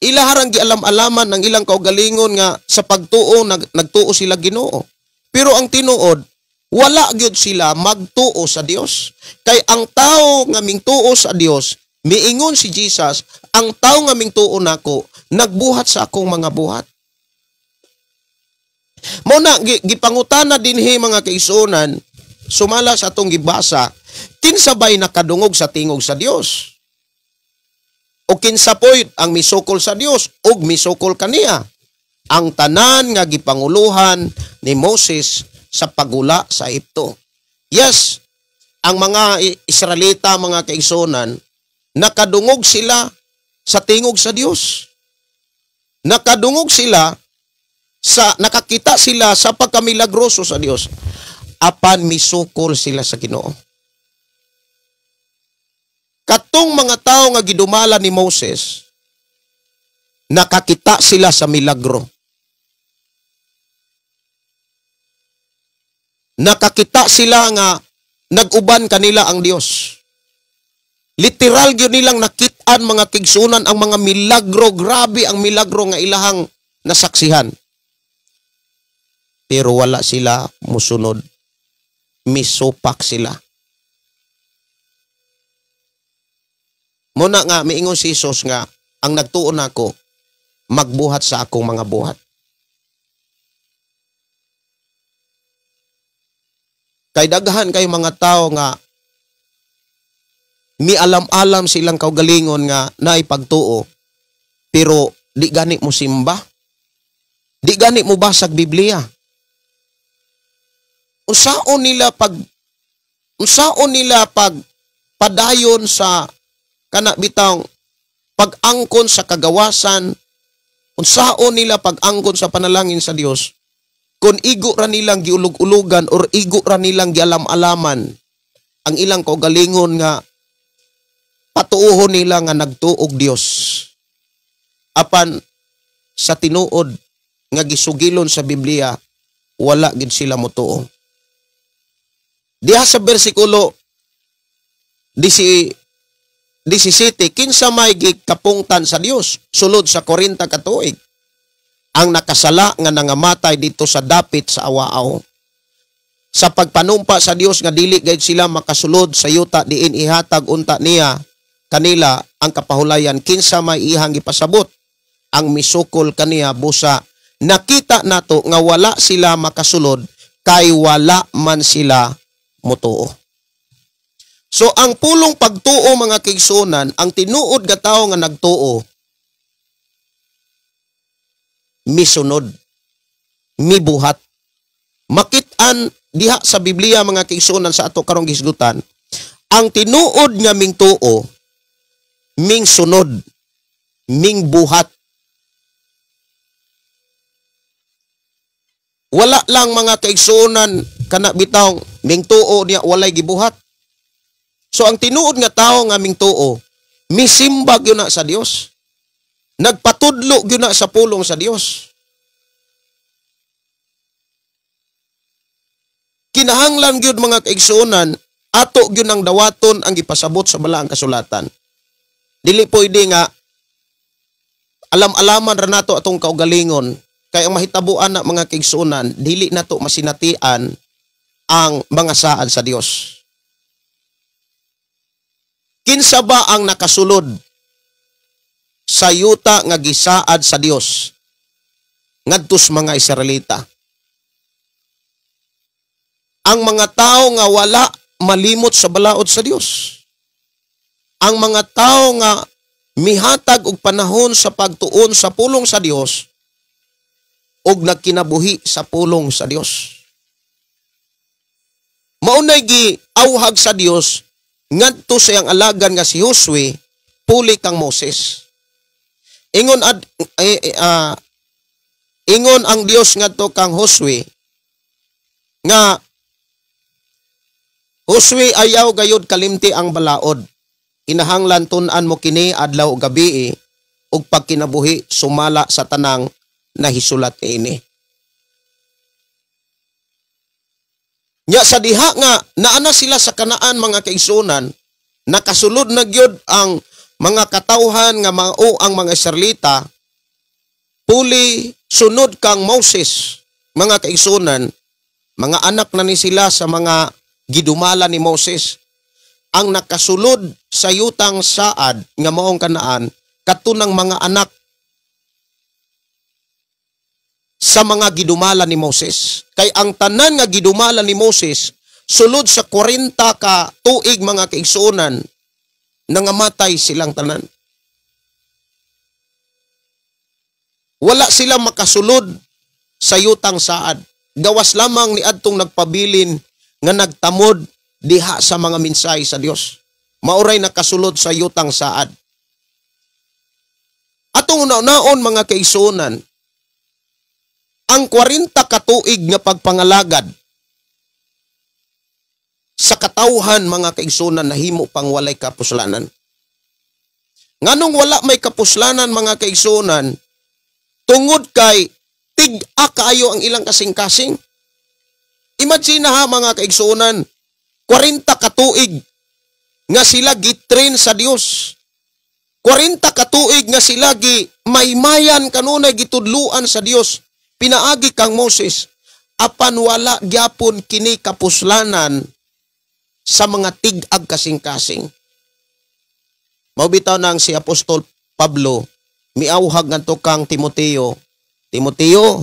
Ilaharang gialam-alaman ang ilang kaugalingon nga sa pagtuo nagtuo sila Ginoo. Pero ang tinuod, Wala gyud sila magtuo sa Dios. Kay ang tao nga mingtuo sa Dios, miingon si Jesus, ang tao nga mingtuo nako nagbuhat sa akong mga buhat. Mao na gipangutana dinhi mga kaigsuonan, sumala sa atong gibasa, kinsa bay nakadungog sa tingog sa Dios? O kinsa poy ang misukol sa Dios ug misukol kaniya? Ang tanan nga gipanguluhan ni Moses sa pagula sa Ehipto. Yes, ang mga Israelita, mga kaigsuonan, nakadungog sila sa tingog sa Dios. Nakadungog sila sa, nakakita sila sa pagkamilagroso sa Dios. Apan misukol sila sa Ginoo. Katong mga tao nga gidumala ni Moses, nakakita sila sa milagro. Nakakita sila nga nag-uban kanila ang Dios. Literal gyud nilang nakit-an mga kigsunan ang mga milagro, grabe ang milagro nga ilahang nasaksihan. Pero wala sila musunod. Misupak sila. Muna nga miingon si Jesus nga ang nagtuon nako magbuhat sa akong mga buhat. Kay daghan kay mga tao nga mialam-alam silang kaugalingon nga naipagtuo, pero di gani mo simba, di gani mo basag Biblia. Unsaon nila pag padayon sa kana bitang pag-angkon sa kagawasan, unsaon nila pag-angkon sa panalangin sa Dios kung igo ra nilang giulog-ulugan or igo ra nilang gialam-alaman ang ilang kaugalingon nga patuohon nila nga nagtuog Dios. Apan sa tinuod nga gisugilon sa Biblia, wala gid sila motuo. Diha sa bersikulo 17, kinsa may gikapungtan sa Dios sulod sa 40 ka tuig ang nakasala nga nangamatay dito sa dapit sa awaaw. Sa pagpanumpa sa Dios nga dili gayud sila makasulod sa yuta diin ihatag unta niya kanila ang kapahulayan, kinsa may ihang gipasabot ang misukol kaniya busa nakita nato nga wala sila makasulod kay wala man sila motuo. So ang pulong pagtuo mga kaigsuonan, ang tinuod nga tawo nga nagtuo misunod, mibuhat. Makit-an diha sa Biblia mga kaigsuonan sa ato karong gisgutan, ang tinuod nga mingtuo mingsunod, mingbuhat. Wala lang mga kaigsuonan kana bitaw mingtuo niya walay gibuhat. So ang tinuod nga tawo nga mingtuo, misimbag yun na sa Dios. Nagpatudlo gyud na sa pulong sa Dios. Kinahanglan gyud mga kaigsuonan, ato gyud ang dawaton ang gipasabot sa balaang kasulatan. Dili pwede nga alam-alaman ra nato atong kaugalingon, kay ang mahitabuan na mga kaigsuonan, dili nato masinatian ang mga saad sa Dios. Kinsa ba ang nakasulod sa yuta nga gisaad sa Dios ngadto sa mga Israelita? Ang mga tao nga wala malimot sa balaod sa Dios. Ang mga tao nga mihatag og panahon sa pagtuon sa pulong sa Dios og nagkinabuhi sa pulong sa Dios. Maunay giawhag sa Dios ngadto sa iyang alagan nga si Josue puli kang Moses. Ingon ingon ang Dios ngadto kang Josue nga Josue, ayaw gayud kalimti ang balaod. Kinahanglan tun-an mo kini adlaw ug gabi ug pagkinabuhi sumala sa tanang nahisulat niini. Nya sa diha nga naana sila sa Kanaan mga kaigsuonan, nakasulod na gyud ang mga katawhan nga mao ang mga Israelita puli sunod kang Moses mga kaigsuonan. Mga anak na ni sila sa mga gidumala ni Moses. Ang nakasulod sa yutang saad nga maong Kanaan katunang mga anak sa mga gidumala ni Moses. Kay ang tanan nga gidumala ni Moses sulod sa 40 ka tuig mga kaigsuonan, nangamatay silang tanan. Wala sila makasulod sa yutang saad. Gawas lamang ni adtong nagpabilin nga nagtamod diha sa mga mensahe sa Dios. Mauray nakasulod sa yutang saad. Atong una-unaon mga kaigsuonan, ang 40 katuig nga pagpangalagad sa katawhan mga kaigsuonan nahimo pang walay kapuslanan. Nganong wala may kapuslanan mga kaigsuonan, tungod kay tig-a kaayo ang ilang kasing-kasing. Imagine na ha mga kaigsuonan, 40 katuig nga sila gitrain sa Dios. 40 katuig nga sila gi maymayan kanunay gitudluan sa Dios. Pinaagi kang Moses, apan wala gyapon kini kapuslanan sa mga tig-ag kasing-kasing. Mao bitaw nang si Apostol Pablo miawhag ngadto kang Timoteo, Timoteo,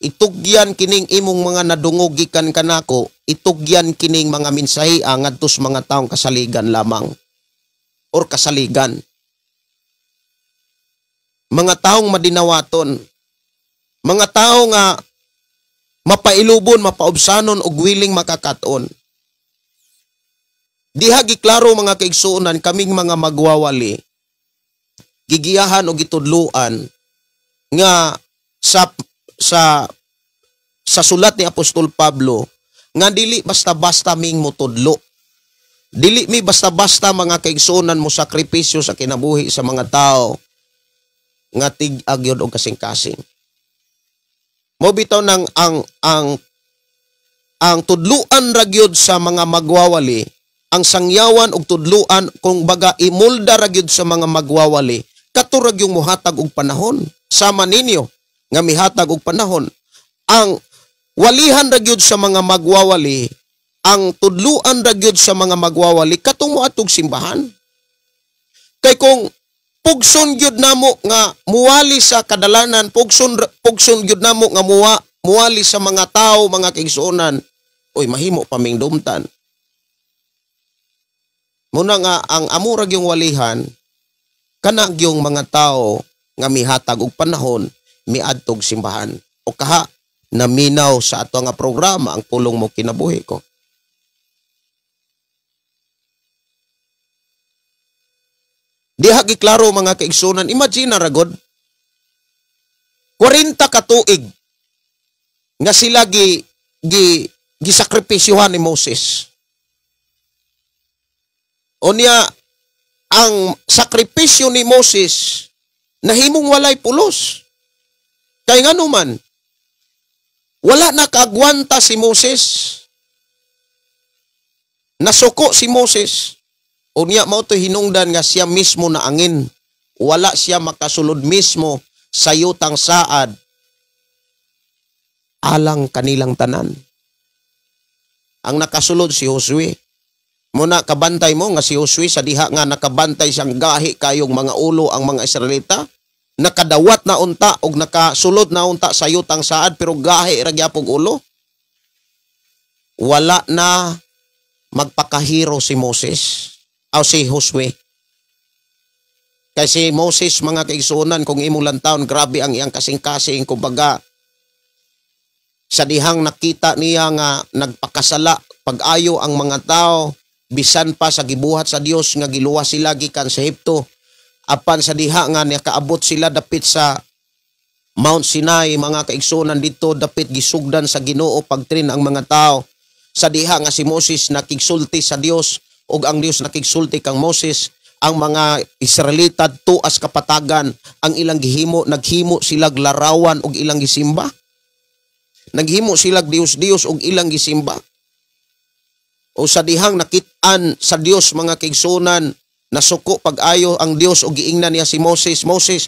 itugyan kining imong mga nadungog gikan kanako, itugyan kining mga mensahe ngadto sa mga taong kasaligan lamang or kasaligan. Mga taong madinawaton, mga tao nga mapailubon, mapaubsanon og willing makakaton. Diha giklaro mga kaigsuonan, kaming mga magwawali, gigiyahan o gitudluan nga sa sulat ni Apostol Pablo nga dili basta-basta ming mutudlo. Dili mi basta-basta mga kaigsuonan mo sakripisyo sa kinabuhi sa mga tao nga tig-ag yun og kasing-kasing. Mao bitaw nang ang tudluan ra gyud sa mga magwawali, ang sangyawan og tudluan kung baga imulda ra gyud sa mga magwawali, kato ra gyud mohatag og panahon. Sama ninyo nga mihatag og panahon. Ang walihan ra gyud sa mga magwawali, ang tudluan ra gyud sa mga magwawali katong moadtog simbahan. Kay kung pugson gyud namo nga muwali sa kadalanan, pugson gyud namo nga muwali sa mga tao, mga kaigsuonan, oy mahimo pa ming dumtan. Muna nga ang amo ra gyung walihan kana gyung mga tao nga mihatag og panahon miadtog simbahan o kaha naminaw sa ato nga programa ang Pulong Mo Kinabuhi Ko. Diha giklaro mga kaigsunan, imagine na ragod 40 katuig nga sila gi gisakripisyuhan ni Moses. Unya ang sakripisyo ni Moses nahimong walay pulos. Kay nganuman wala na kaagwanta si Moses. Nasuko si Moses. Unya mao to hinungdan nga siya mismo na angin. Wala siya makasulod mismo sa yutang saad alang kanilang tanan. Ang nakasulod si Josue. Muna kabantay mo nga si Josue sa diha nga nakabantay siyang gahi kayong mga ulo ang mga Israelita, nakadawat na unta og nakasulod na unta sa yutang saad pero gahi ra gyapong ulo. Wala na magpakahiro si Moses o si Josue. Kasi Moses mga kaigsuonan, kung imong lantawon, grabe ang iyang kasing-kasing, kumbaga sa dihang nakita niya nga nagpakasala pag-ayo ang mga tao bisan pa sa gibuhat sa Dios nga giluwas sila gikan sa Ehipto, apan sa diha nga nakaabot sila dapit sa Mount Sinai mga kaigsuonan, dito dapit gisugdan sa Ginoo pagtrin ang mga tao. Sa diha nga si Moses nakigsulti sa Dios ug ang Dios nakigsulti kang Moses, ang mga Israelita tuas kapatagan ang ilang gihimo, naghimo silag larawan ug ilang gisimba. Naghimo silag Dios-Dios ug ilang gisimba. O sa dihang nakit-an sa Dios mga kaigsuonan, nasuko pag-ayo ang Dios ug giingnan niya si Moses, Moses,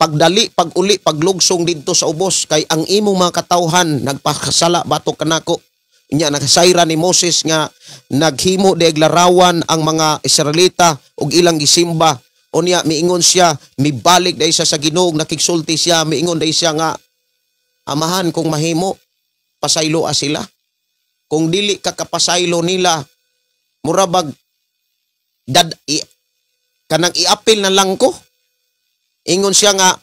Pagdali, paguli, paglugsong didto sa ubos kay ang imong mga katawhan nagpakasala batok kanako. Nya nakasayra ni Moses nga naghimo di larawan ang mga Israelita ug ilang gisimba. Unya miingon siya, mibalik dai siya sa Ginoo, nakigsulti siya, miingon dai siya nga, "Amahan, kung mahimo pasaylo sila. Kung dili ka kapasaylo nila, murabag dad i, kanang iapil na lang ko." Ingon siya nga,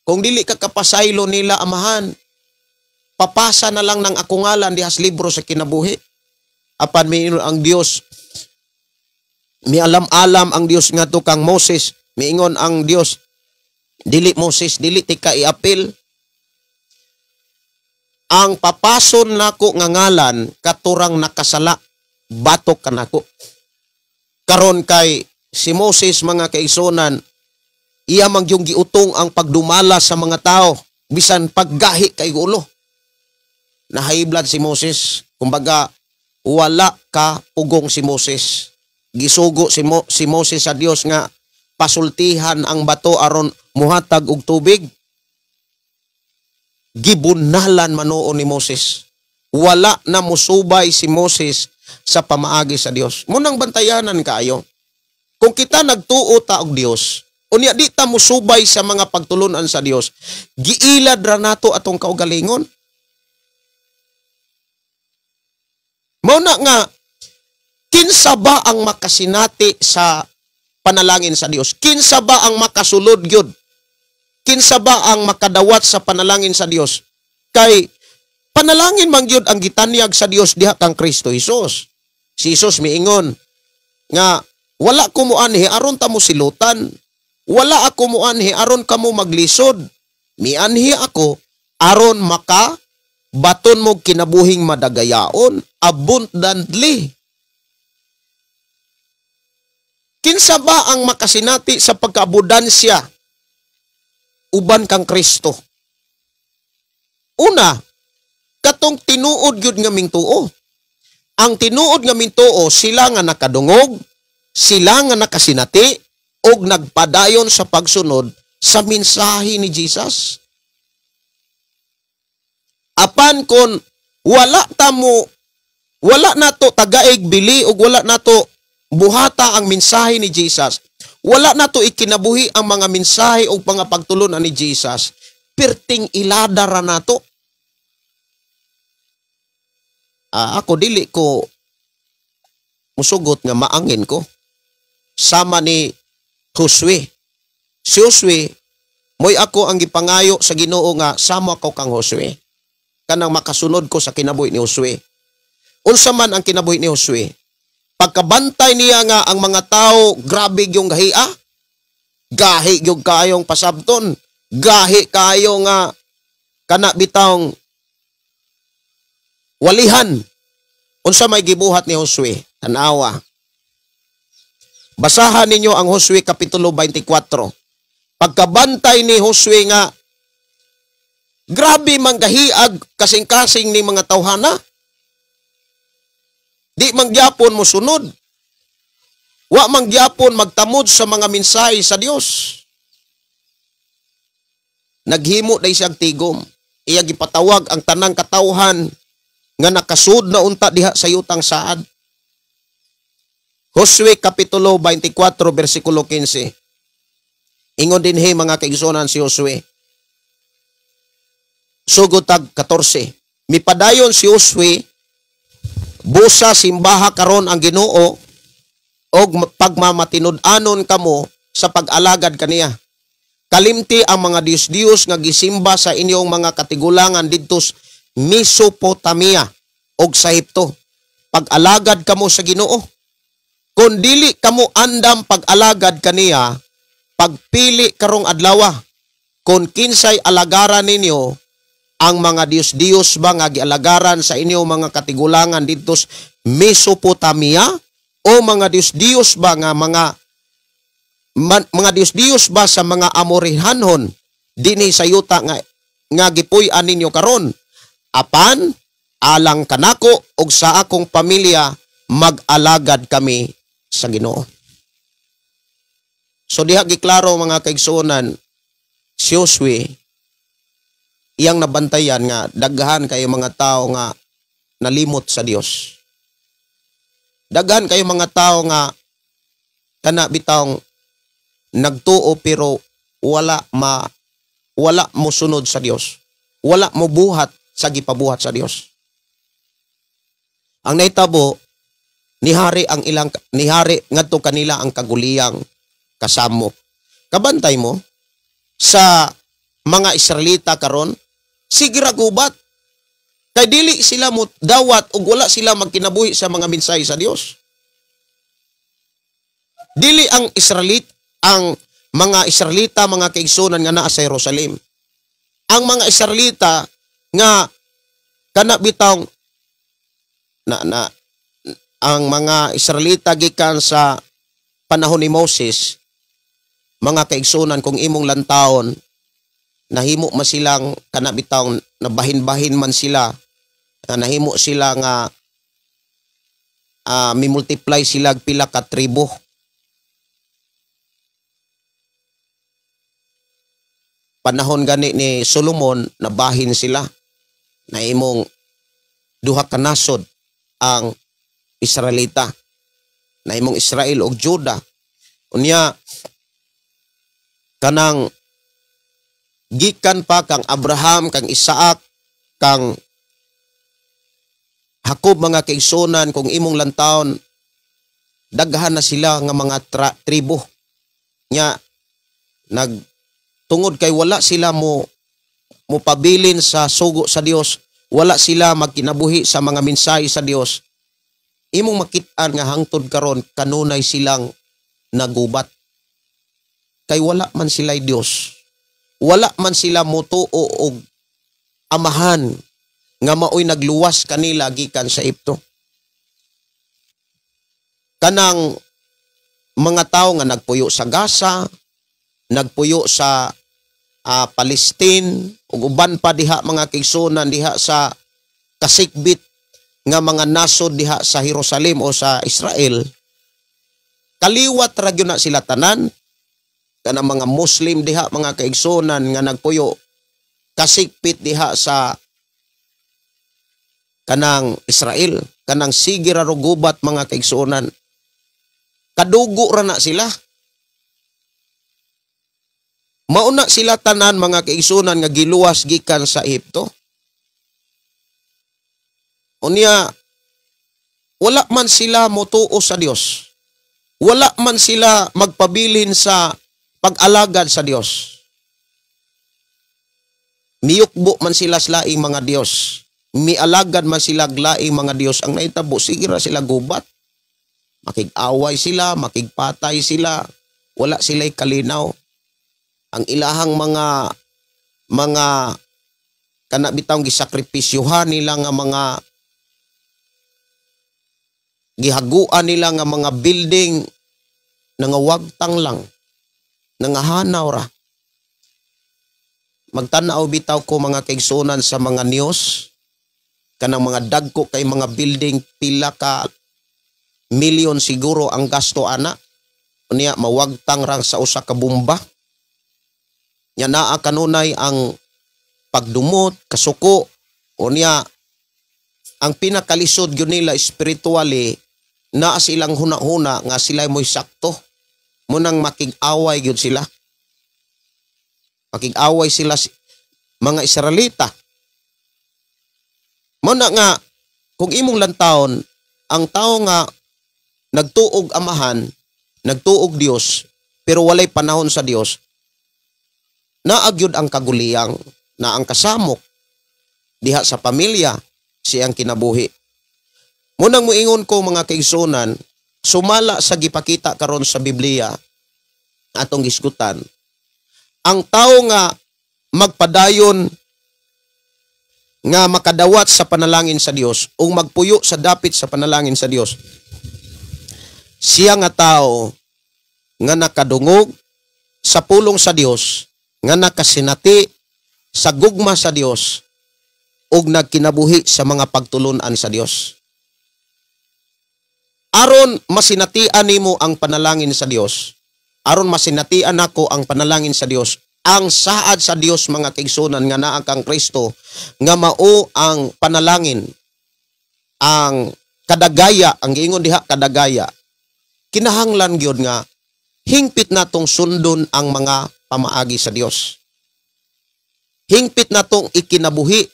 "Kung dili ka kapasaylo nila, Amahan, papasa na lang ng akong ngalan diha sa libro sa kinabuhi." Apan miingon ang Dios, mialam-alam ang Dios ngadto kang Moses, miingon ang Dios, "Dili, Moses, dili tika iapil. Ang papason nako nga ngalan katurang nakasala batok kanako." Karon kay si Moses, mga kaigsuonan, iya man yung giutong ang pagdumala sa mga tao bisan paggahi kay ulo. Nahaiblan si Moses, kumbaga wala ka pugong si Moses. Gisugo si Moses sa Dios nga pasultihan ang bato aron muhatag og tubig. Gibunalan manuon ni Moses. Wala na musubay si Moses sa pamaagi sa Dios. Munang bantayanan kaayo. Kung kita nagtuo ta og Dios, unya di ta musubay sa mga pagtulunan sa Dios, giilad ra nato atong kaugalingon. Mao na nga kinsa ba ang makasinati sa panalangin sa Dios? Kinsa ba ang makasulod gyud? Kinsa ba ang makadawat sa panalangin sa Dios? Kay panalangin man gyud ang gitanyag sa Dios diha kang Kristo Hesus. Si Hesus miingon nga wala ko moanhi aron ta mo silutan. Wala ako moanhi aron kamo maglisod. Mianhi ako aron maka baton mo kinabuhing madagayaon, abundantly. Kinsa ba ang makasinati sa pagkaabudansya uban kang Kristo? Una, katong tinuod gyud nga mingtuo. Ang tinuod nga mingtuo, sila nga nakadungog, sila nga nakasinati, og nagpadayon sa pagsunod sa mensahe ni Jesus. Apan kon wala tamo, wala nato tagaig bili og wala nato buhata ang mensahe ni Jesus, wala nato ikinabuhi ang mga mensahe og mga pagtulunan ni Jesus, perting ilada ra nato. Ako dili ko musugot nga maangin ko. Sama ni Josue. Si Josue, mo'y ako ang gipangayo sa Ginoo nga sama ko kang Josue. Kanang makasunod ko sa kinabuhi ni Josue. Unsa man ang kinabuhi ni Josue? Pagkabantay niya nga ang mga tao grabe yung gahia. Gahi yung kayong pasabton. Gahi kayo nga kana bitawng walihan. Unsa may gibuhat ni Josue? Tanawa. Basahan ninyo ang Josue Kapitulo 24. Pagkabantay ni Josue nga grabe manggahiag kasing-kasing ni mga tawhana. Di mangyapon mo sunod. Wa mangyapon magtamod sa mga mensahe sa Dios. Naghimo day siyang tigom. Iya gipatawag ang tanang katawhan nga nakasud na unta diha sa yutang saad. Josue Kapitulo 24 versikulo 15. Ingon dinhi, mga kaigsuonan, si Josue. Sugod tag 14. Mipadayon si Josue, "Busa simbaha karon ang Ginoo og pagmamatinud-anon kamo sa pag-alagad kaniya. Kalimti ang mga diyos-diyos nga gisimba sa inyong mga katigulangan didto sa Mesopotamia og sa Ehipto. Pag-alagad kamo sa Ginoo. Kung dili kamo andam pag-alagad kaniya, pagpili karong adlawa kung kinsay alagaran ninyo, ang mga diyos-diyos ba nga gialagaran sa inyong mga katigulangan didto sa Mesopotamia o mga diyos-diyos ba nga mga diyos-diyos ba sa mga Amorihanhon dinhi sa yuta nga gipuy-an ninyo karon. Apan alang kanako og sa akong pamilya, mag-alagad kami sa Ginoo." So diha giklaro, mga kaigsuonan, Si Josue, iyang nabantayan nga daghan kayo mga tao nga nalimot sa Dios. Daghan kayo mga tao nga kana bitawng nagtuo pero wala mo sunod sa Dios. Wala mo buhat sa gipabuhat sa Dios. Ang nahitabo, nihari ang ilang nihari ngadto kanila ang kaguliyang kasamo. Kabantay mo sa mga Israelita karon, sige ra gubat. Kay dili sila mo dawat ug wala sila magkinabuhi sa mga mensahe sa Dios. Dili ang Israelit, ang mga Israelita, mga kaigsunan nga naa sa Jerusalem. Ang mga Israelita nga kana bitawng na ang mga Israelita gikan sa panahon ni Moses, mga kaigsunan, kung imong lantawon, nahimo man silang kana bitawng nabahin-bahin man sila, nahimo sila nga mi-multiply sila pila ka tribo. Panahon gani ni Solomon, nabahin sila, nahimong duha ka nasod ang Israelita, nahimong Israel ug Juda. Unya kanang gikan pa kang Abraham, kang Isaac, kang Jacob, mga kaigsunan, kung imong lantawon, daghan na sila nga mga tribo. Nya nagtungod kay wala sila mo pabilin sa sugo sa Dios, wala sila magkinabuhi sa mga mensahe sa Dios. Imong makit-an nga hangtod karon kanunay silang nagubat. Kay wala man sila'y Dios. Wala man sila motuo og amahan nga maoy nagluwas kanila gikan sa Ehipto. Kanang mga tao nga nagpuyo sa Gaza, nagpuyo sa Palestine, ug uban pa diha mga kaigsunan diha sa kasikbit nga mga nasod diha sa Jerusalem o sa Israel, kaliwat ra gyud na sila tanan. Kanang mga Muslim diha mga kaigsunan nga nagpuyo kasikpit diha sa kanang Israel, kanang sige ra gubat mga kaigsunan, kadugo ra na sila. Mauna sila tanan mga kaigsunan nga giluwas gikan sa Ehipto. Unya wala man sila motuo sa Dios. Wala man sila magpabilin sa pag-alagad sa Dios. Miyukbo man sila sa laing mga Dios. Mialagad man sila laing mga Dios. Ang naitabo, sige ra sila gubat. Makig-away sila, makigpatay sila. Wala sila'y kalinaw. Ang ilahang mga kana bitawng gisakripisyuhan nila nga mga gihaguan nila nga mga building nangawagtang lang, nangahanaw ra. Magtanaw bitaw ko mga kaigsunan sa mga news, kanang mga dagko kay mga building, pila ka milyon siguro ang gasto ana. Unya mawagtang ra sa usa ka bomba. Nya naa kanunay ang pagdumot, kasuko. Unya ang pinakalisod gyud nila spiritually, naa silang huna-huna nga sila mo'y sakto. Munang makig-away gyud sila. Makig-away sila mga Israelita. Muna nga kung imong lantawon, ang tao nga nagtuog amahan, nagtuog Dios, pero walay panahon sa Dios, naagyod ang kaguliyang, na ang kasamok diha sa pamilya siyang kinabuhi. Munang muingon ko mga kaigsunan, sumala sa gipakita karon sa Biblia atong gisgutan, ang tao nga magpadayon nga makadawat sa panalangin sa Dios o magpuyo sa dapit sa panalangin sa Dios, siya nga tao nga nakadungog sa pulong sa Dios, nga nakasinati sa gugma sa Dios ug nagkinabuhi sa mga pagtulun-an sa Dios. Aron masinatian nimo ang panalangin sa Dios, aron masinatian nako ang panalangin sa Dios, Ang saad sa Dios, mga kaigsunan, nga naa kang Kristo, nga mao ang panalangin, ang kadagaya, ang giingon diha kadagaya, kinahanglan gyud nga hingpit natong sundon ang mga pamaagi sa Dios. Hingpit natong ikinabuhi,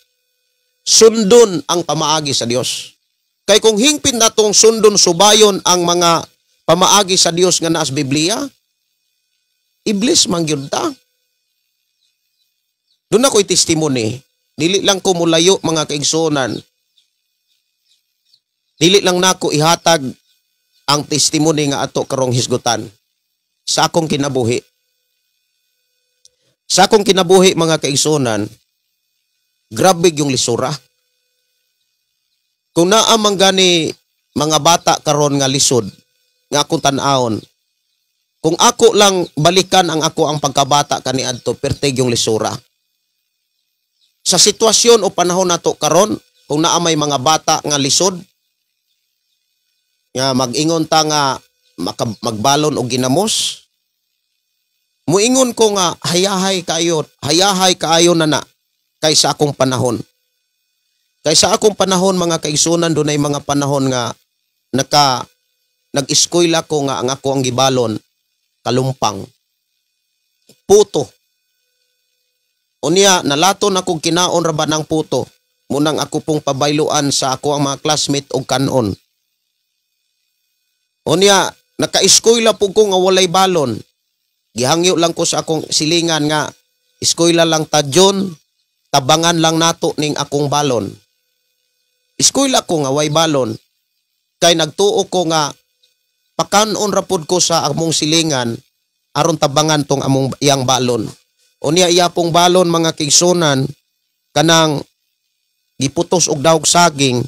sundon ang pamaagi sa Dios. Kay kung hingpit natong sundon subayon ang mga pamaagi sa Dios nga naas Biblia, iblis man gyud ta. Doon ako'y testimony. Dili lang ko mulayo, mga kaigsuonan. Dili lang nako ihatag ang testimony nga ato karong hisgutan sa akong kinabuhi. Sa akong kinabuhi, mga kaigsuonan, grabe yung lisura. Kung naa man gani mga bata karon nga lisod nga akong tan-awon, kung ako lang balikan ang ako ang pagkabata kaniadto, perteg yung lisura. Sa sitwasyon o panahon nato karon, kung naa may mga bata nga lisod, nga mag-ingon ta nga magbalon og ginamos, muingon ko nga hayahay kaayo, hayahay kaayo na na kaysa akong panahon. Kaysa akong panahon, mga kaigsunan, dunay mga panahon nga nag-eskwela ko nga ang ako ang gibalon kalumpang puto. Unya nalaton ako kinaon ra ba ng puto, munang ako pong pabayluan sa ako ang mga classmate og kanon. Unya naka-eskwela po ko nga walay balon. Gihangyo lang ko sa akong silingan nga eskwela lang ta John, tabangan lang nato ning akong balon. Eskwela ko nga way balon kay nagtuo ko nga pakanon ra pud ko sa among silingan aron tabangan tong among iyang balon. Unya iya pong balon, mga kaigsunan, kanang giputos og dawg saging,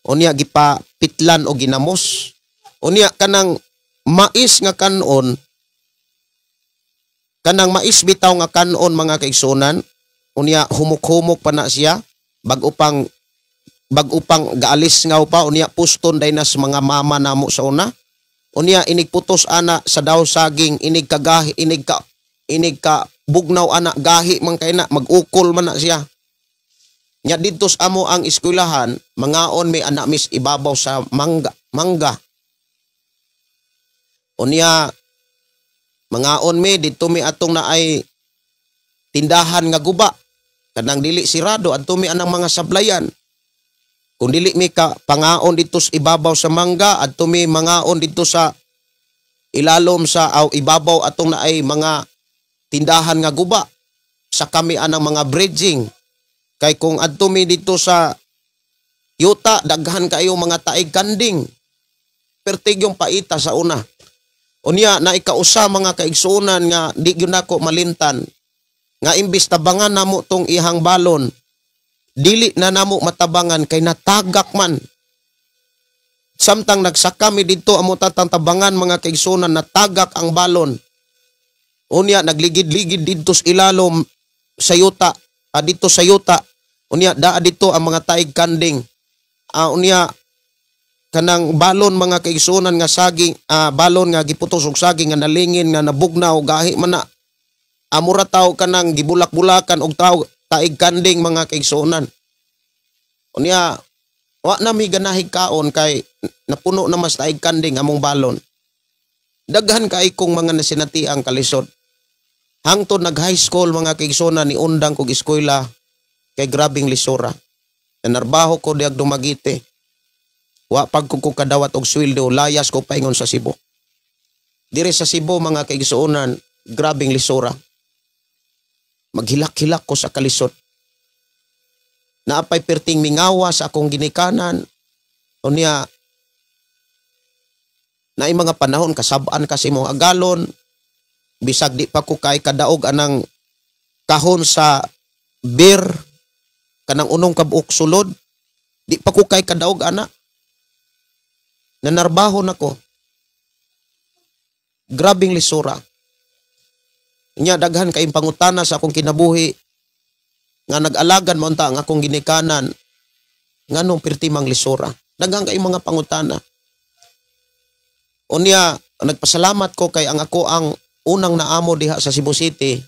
unya gipapitlan og ginamos. Unya kanang mais nga kanon, kanang mais bitaw nga kanon, mga kaigsunan, unya humok-humok pa na siya, bag-o pang gaalis ngaw pa, unya puston day na sa mga mama namo sa una. Unya inig putos ana sa daw saging, inig kagahi, inig ka bugnaw ana, gahi man kay na, mag-ukol man na siya. Nya didto sa amo ang eskwelahan, mangaon may anak mis ibabaw sa mangga, mangga. Unya mangaon mi didto mi atong naay tindahan nga guba, kanang dili sirado, adto mi anang mga sablayan. Kung dili mi ka pangaon didto sa ibabaw sa mangga, adto mi mangaon didto sa ilalom sa aw ibabaw atong naay mga tindahan nga guba sa kami anang mga bridging. Kay kung adto mi didto sa yuta, daghan kayo mga taig kanding. Pertig yung paita sa una. Unya naikausa, mga kaigsuonan, nga di gyud nako malimtan nga imbis tabangan namo tong ihang balon, dili na namo matabangan kay natagak man. Samtang nagsaka mi didto amo tatang tabangan, mga kaigsuonan, natagak ang balon. Unya nagligid-ligid didto sa ilalom sa yuta, dito sa yuta. Unya daa dito ang mga taig kanding. Unya kanang balon, mga kaigsuonan, nga saging, balon nga giputos og saging nga nalingin nga nabugnaw, gahi man na. Amura taw kanang gibulak-bulakan og taw taig kanding, mga kaigsuonan. Unya wa na mi ganahig kaon kay napuno na mas taig kanding among balon. Daghan kay kong mga nasinatiang kalisod. Hangtod nag high school, mga kaigsuonan, ni undang kog eskwela kay grabing lisura. Nanarbaho ko diag Dumaguete. Wa pag ko kadawat og sweldo, layas ko paingon sa Cebu. Dire sa Cebu, mga kaigsuonan, grabing lisura. Maghilak-hilak ko sa kalisod. Naapay perting mingawa sa akong ginikanan. Unya, naay mga panahon kasabaan kasi mong agalon, bisag di pa ko kay kadaog anang kahon sa beer, kanang unong kabuok sulod, di pa ko kay kadaog ana. Nanarbaho nako. Grabing lisura. Nya daghan kay pangutana sa akong kinabuhi nga nag-alagan mo unta ang akong ginikanan, nganong pirti mang lisura. Daghan kay mga pangutana. Unya nagpasalamat ko kay ang ako ang unang naamo diha sa Cebu City.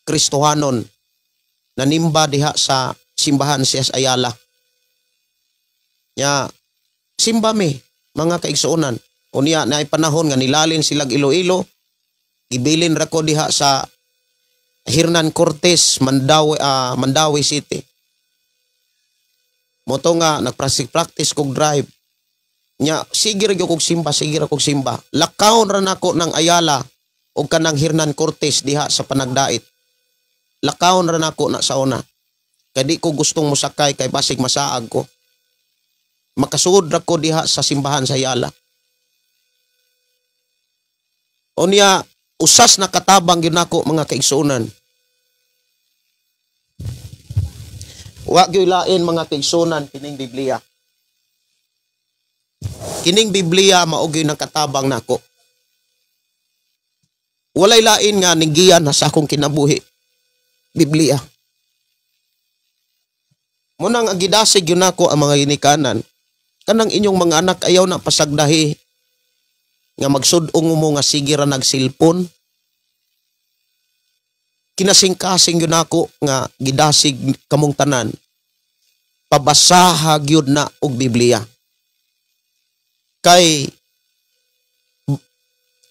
Kristohanon. Nanimba diha sa simbahan siya sa Ayala. Nya simba mi mga kaigsuonan. Unya naay panahon nga nilalin silag Iloilo, gibilin ra ko diha sa Hernan Cortes, Mandaue City. Moto nga nagpractice kog drive. Nya sige ra gyud kog simba, sige ra kog simba. Lakawon ra nako ng Ayala og kanang Hernan Cortes diha sa Panagdait. Lakawon ra nako na sa una. Kay di ko gustong mosakay kay basig masaag ko. Makasuod ra ko diha sa simbahan sa Ayala. Unya usas nakatabang gyud nako mga kaigsuonan. Wa gyud lain mga kaigsuonan kining Biblia. Kining Biblia mao gyud nakatabang nako. Walay lain nga ninggiyan na sa akong kinabuhi. Biblia. Munang ang gidasig gyud nako ang mga ginikanan. Kanang inyong mga anak ayaw na pasagdahi nga magsud-ong mo nga sige ra nagsilpon. Kinasingkasing gyud nako nga gidasig kamong tanan. Pabasaha gyud na og Biblia. Kay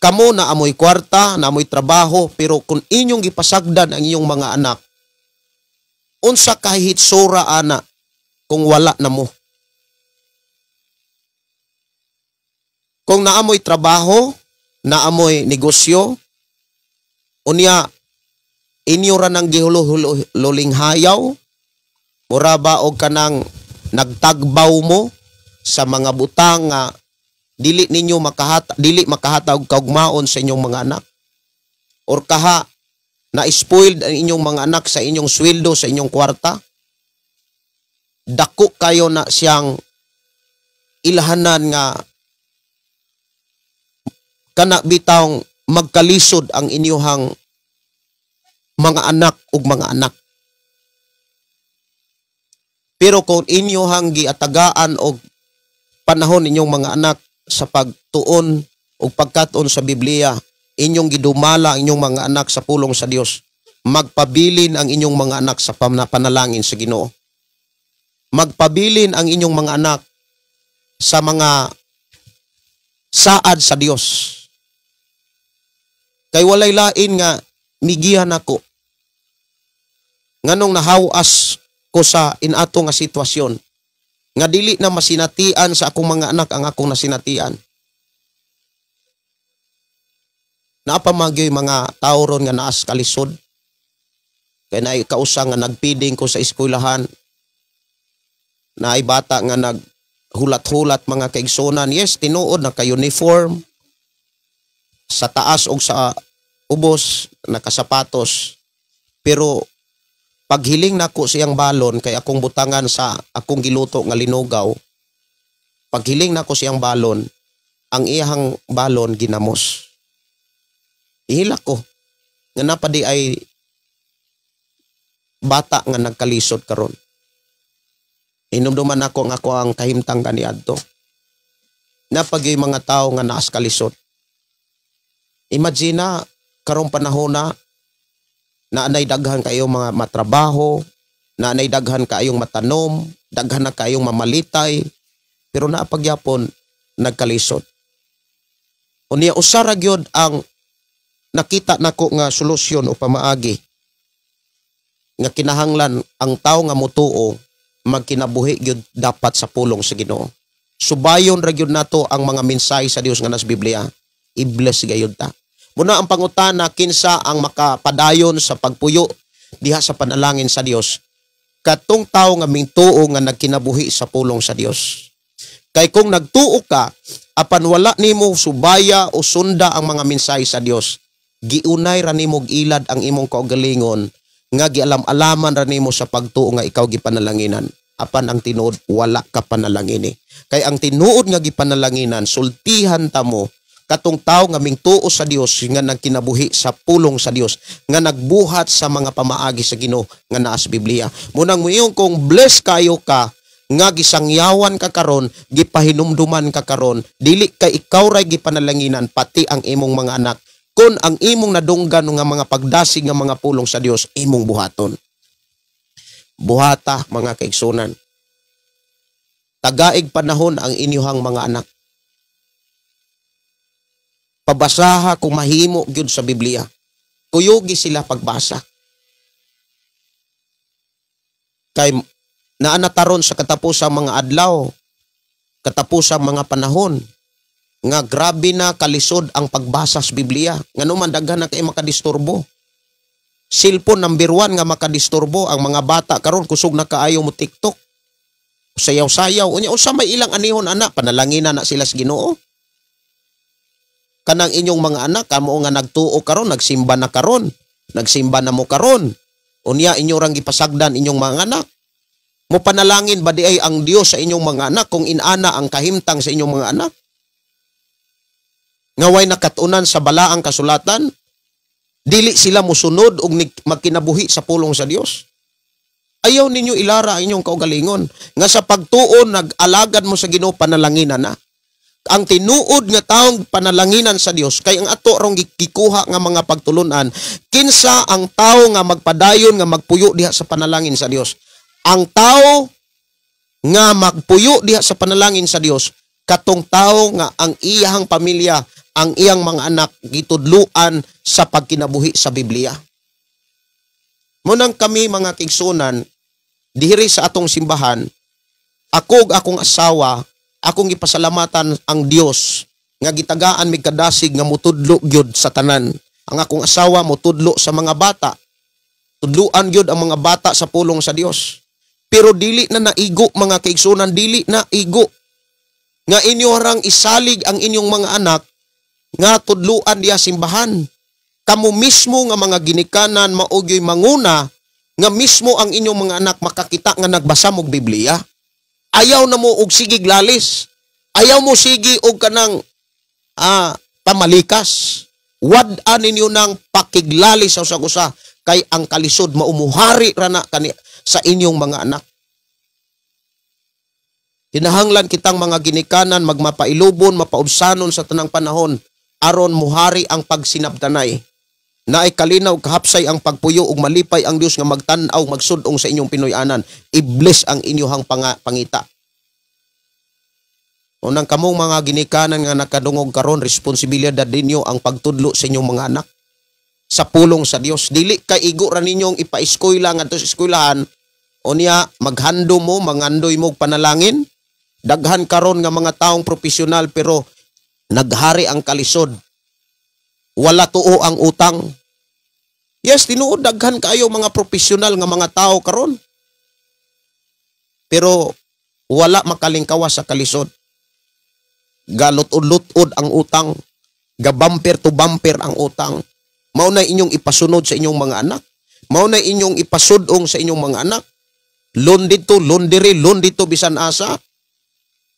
kamo na amoy kwarta, na amoy trabaho, pero kung inyong gipasagdan ang inyong mga anak, unsa kahitsura ana kung wala na mo? Kung naamoy trabaho, naamoy negosyo, unya inyo ra nang gihulo-huling hayaw, mura ba og kanang nagtagbaw mo sa mga butang nga dili ninyo makahata, dili makahatag kaugmaon sa inyong mga anak, or kaha na spoiled ang inyong mga anak sa inyong sweldo, sa inyong kwarta, dako kayo na siyang ilhanan nga kana bitawng magkalisod ang inyuhang mga anak ug mga anak. Pero kung inyuhang giatagaan og panahon inyong mga anak sa pagtuon o pagkatuon sa Biblia, inyong gidumala ang inyong mga anak sa pulong sa Dios, magpabilin ang inyong mga anak sa panalangin sa Ginoo. Magpabilin ang inyong mga anak sa mga saad sa Dios. Kay walay lain nga migihan ako nganong nahawas ko sa inato nga sitwasyon nga dili na masinatian sa akong mga anak ang akong nasinatian. Naapamagyoy mga tao ron nga naas kalisod. Kay naay kausa nga nagpiding ko sa eskwelahan, naay bata nga naghulat-hulat mga kaigsunan. Yes, tinuod naka-uniform sa taas og sa ubos, nakasapatos. Pero paghiling nako siyang balon kay akong butangan sa akong giluto nga linugaw, paghiling nako siyang balon, ang iyang balon ginamos. Ihilak ko nga napadi ay bata nga nagkalisod karon. Hinumduman nako nga ako ang kahimtang kaniadto. Napagyoy mga tao nga naas kalisod. Imagine na karong panahon na naanay daghan kayo mga matrabaho, naanay daghan kayong matanom, daghan na kayong mamalitay, pero naapagyapon nagkalisod. Unya usa ra gyud ang nakita nako nga solusyon o pamaagi nga kinahanglan ang tawo nga motuo magkinabuhi gyud dapat sa pulong sa Ginoo. Subayon ra gyud nato ang mga mensahe sa Dios nga nas Biblia. I-bless gayud ta. Muna ang pangutana, kinsa ang makapadayon sa pagpuyo diha sa panalangin sa Dios? Katong tawo nga mingtuo nga nagkinabuhi sa pulong sa Dios. Kay kung nagtuo ka apan wala nimo subaya o sunda ang mga mensahe sa Dios, giunay ra nimo ilad ang imong kaugalingon nga gialam-alaman ra nimo sa pagtuo nga ikaw gipanalanginan. Apan ang tinuod wala ka panalangini. Kay ang tinuod nga gipanalanginan, sultihan ta mo katong tawo nga mingtuo sa Dios nga nagkinabuhi sa pulong sa Dios, nga nagbuhat sa mga pamaagi sa Ginoo nga naa sa Biblia. Munang moingon kong bless kayo ka nga gisangyawan ka karon, gipahinumduman ka karon, dili kay ikaw ray gipanalanginan pati ang imong mga anak. Kon ang imong nadunggan nga mga pagdasig nga mga pulong sa Dios, imong buhaton. Buhata, mga kaigsunan. Tagaig panahon ang inyuhang mga anak. Pabasaha kung mahimo gyud sa Biblia. Kuyugi sila pagbasa. Kay naa na taron sa katapusang mga adlaw, katapusang mga panahon, nga grabe na kalisod ang pagbasa sa Biblia. Ngano man daghan na kay makadisturbo. Cellphone number 1 nga makadisturbo ang mga bata karon, kusog na kaayo mo TikTok. Sayaw-sayaw. Unya unsa may ilang anihon ana, panalangin na sila sa Ginoo. Kanang inyong mga anak, kamo nga nagtuo karon, nagsimba na karon, nagsimba na mo karon. Unya inyo rang gipasagdan inyong mga anak. Mo panalangin ba di ay ang Dios sa inyong mga anak kung inana ang kahimtang sa inyong mga anak? Nga way nakatunan sa balaang kasulatan, dili sila mosunod og magkinabuhi sa pulong sa Dios. Ayaw ninyo ilara ang inyong kaugalingon nga sa pagtuon nag-alagad mo sa Ginoo, panalanginan na. Ang tinuod nga taong panalanginan sa Dios kay ang ato rong gikuha nga mga pagtulunan, kinsa ang tawo nga magpadayon nga magpuyo diha sa panalangin sa Dios. Ang tawo nga magpuyo diha sa panalangin sa Dios, katong tawo nga ang iyang pamilya, ang iyang mga anak gitudluan sa pagkinabuhi sa Biblia. Munang kami mga kaigsunan dihiri sa atong simbahan, ako ug akong asawa, akong gipasalamatan ang Dios nga gitagaan mig kadasig nga mutudlo gyud sa tanan. Ang akong asawa mutudlo sa mga bata. Tudluan gyud ang mga bata sa pulong sa Dios. Pero dili na naigo mga kaigsunan, dili na igo nga inyo rang isalig ang inyong mga anak nga tudluan diha simbahan. Kamo mismo nga mga ginikanan maugyoy manguna nga mismo ang inyong mga anak makakita nga nagbasa mog Biblia. Ayaw na mo og sigig lalis. Ayaw mo sigi og kanang pamalikas. Wad-an ninyo ng pakiglalis sa usag-usa kay ang kalisod maumuhari ra na kani sa inyong mga anak. Kinahanglan kitang mga ginikanan magmapailubon, mapaubsanon sa tanang panahon aron muhari ang pagsinabtanay. Naay kalinaw kahapsay ang pagpuyo ug malipay ang Dios nga magtan-aw magsud-ong sa inyong Pinoy-anan. I-bless ang inyong pangita. Unang kamong mga ginikanan nga nakadungog karon, responsibilidad ninyo ang pagtudlo sa inyong mga anak sa pulong sa Dios. Dili kay igo ra ninyong ipa-eskwela ngadto sa eskwelahan, unya maghando mo, mangandoy mo og panalangin. Daghan karon nga mga taong profesional pero naghari ang kalisod. Wala tuo ang utang. Yes, tinuod daghan kaayo mga profesional nga mga tao karon. Pero wala makalingkawas sa kalisod. Galutod-lutod ang utang, gabumper to bumper ang utang. Mao na inyong ipasunod sa inyong mga anak. Mao na inyong ipasudong sa inyong mga anak. Loan dito, loan diri, loan dito bisan asa.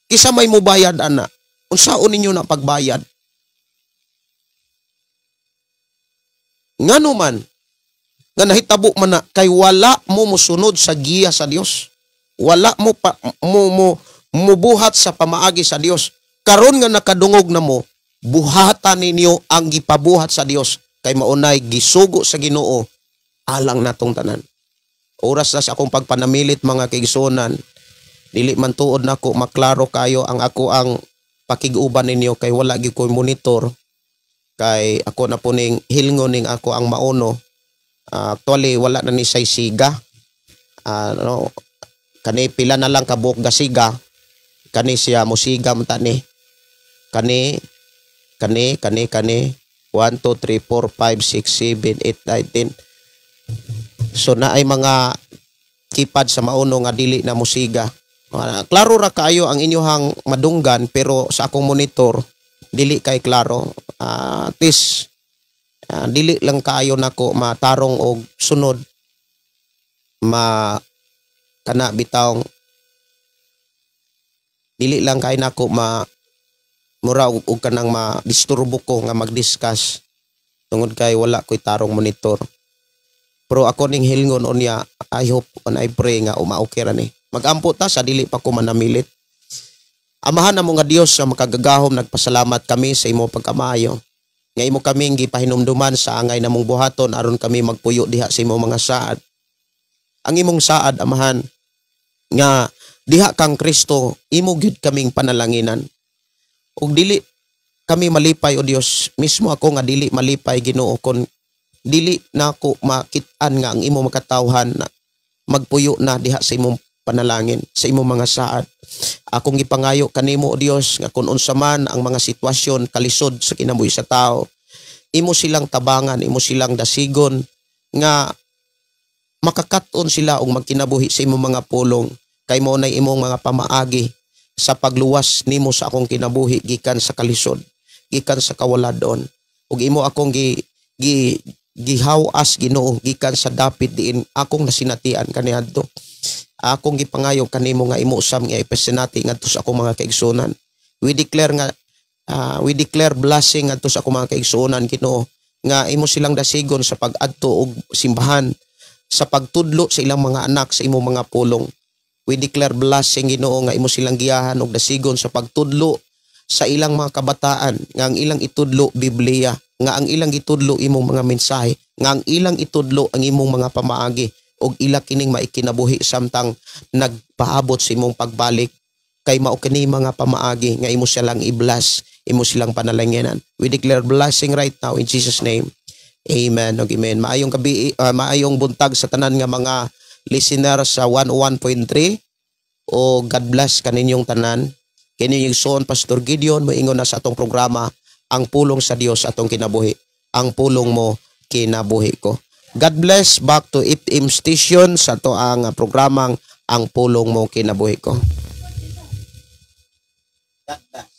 Kisa may mubayad ana. Unsaon ninyo na pagbayad? Ngano man nga nahitabo man na kay wala mo mosunod sa giya sa Dios. Wala mo pa, mo mubuhat sa pamaagi sa Dios. Karon nga nakadungog na mo, buhatan ninyo ang gipabuhat sa Dios kay maunay gisugo sa Ginoo alang natong tanan. Oras na sa akong pagpanamilit mga kaigsuonan. Dili man tuod nako maklaro kayo ang ako ang pakig-uban ninyo kay wala gyud koy monitor. Kay ako na po ning hilngon ning ako ang mauno. Actually wala na ni say siga. No, kani pila na lang kabuok gasiga. Kani siya musiga man ta ni. Kani kani kani kani 1 2 3 4 5 6 7 8 9 10. So na ay mga keypad sa mauno nga dili na musiga. Klaro ra kaayo ang inyohang madunggan pero sa akong monitor dili kay klaro. At least dili lang kaayo nako matarong og sunod ma kana bitawng dili lang kay nako ma mura og kanang ma-disturbo ko nga mag-discuss tungod kay wala koy tarong monitor. Pero ako ning hilngon unya, I hope and I pray nga umaokay ra ni. Magampo ta sa dili pa ko manamilit. Amahan namo nga Dios sa makagagahom, nagpasalamat kami sa imo pagkamaayo. Nga imo kaming gipahinumduman sa angay namong buhaton aron kami magpuyo diha sa imong mga saad. Ang imong saad, Amahan, nga diha kang Kristo, imo gyud kaming panalanginan. Ug dili kami malipay, o Dios, mismo ako nga dili malipay, Ginoo, kon dili nako makit-an nga ang imo makatawhan na magpuyo na diha sa imong panalangin, sa imong mga saad. Akong gipangayo kanimo, o Dios, nga kung unsa man ang mga sitwasyon kalisod sa kinabuhi sa tao, imo silang tabangan, imo silang dasigon nga makakaton sila og magkinabuhi sa imong mga pulong, kay mao nay imong mga pamaagi sa pagluwas nimo sa akong kinabuhi gikan sa kalisod, gikan sa kawaladon. Ug imo akong gi, gi gihawas, Ginoo, gikan sa dapit diin akong nasinatian kaniadto. Akong gipangayo kanimo nga imo usab nga ipasinati ngadto sa akong mga kaigsuonan. We declare blessing ngadto sa akong mga kaigsuonan, Ginoo, nga imo silang dasigon sa pag-adto og simbahan, sa pagtudlo sa ilang mga anak sa imong mga pulong. We declare blessing, Ginoo, nga imo silang giyahan og dasigon sa pagtudlo sa ilang mga kabataan, nga ang ilang itudlo Biblia, nga ang ilang itudlo imong mga mensahe, nga ang ilang itudlo ang imong mga pamaagi ug ila kining maikinabuhi samtang nagpaabot sa imong pagbalik, kay mao kini mga pamaagi nga imo silang i-bless, imo silang panalanginan. We declare blessing right now in Jesus' name. Amen ug amen. Maayong gabi, maayong buntag sa tanan nga mga listener sa 101.3 o God bless kaninyong tanan. Kini yung son Pastor Gideon, moingon na sa atong programa, Ang Pulong sa Dios Atong Kinabuhi. Ang pulong mo, kinabuhi ko. God bless. Back to FM station sa ato ang programang Ang Pulong Mo, Kinabuhi Ko. God bless.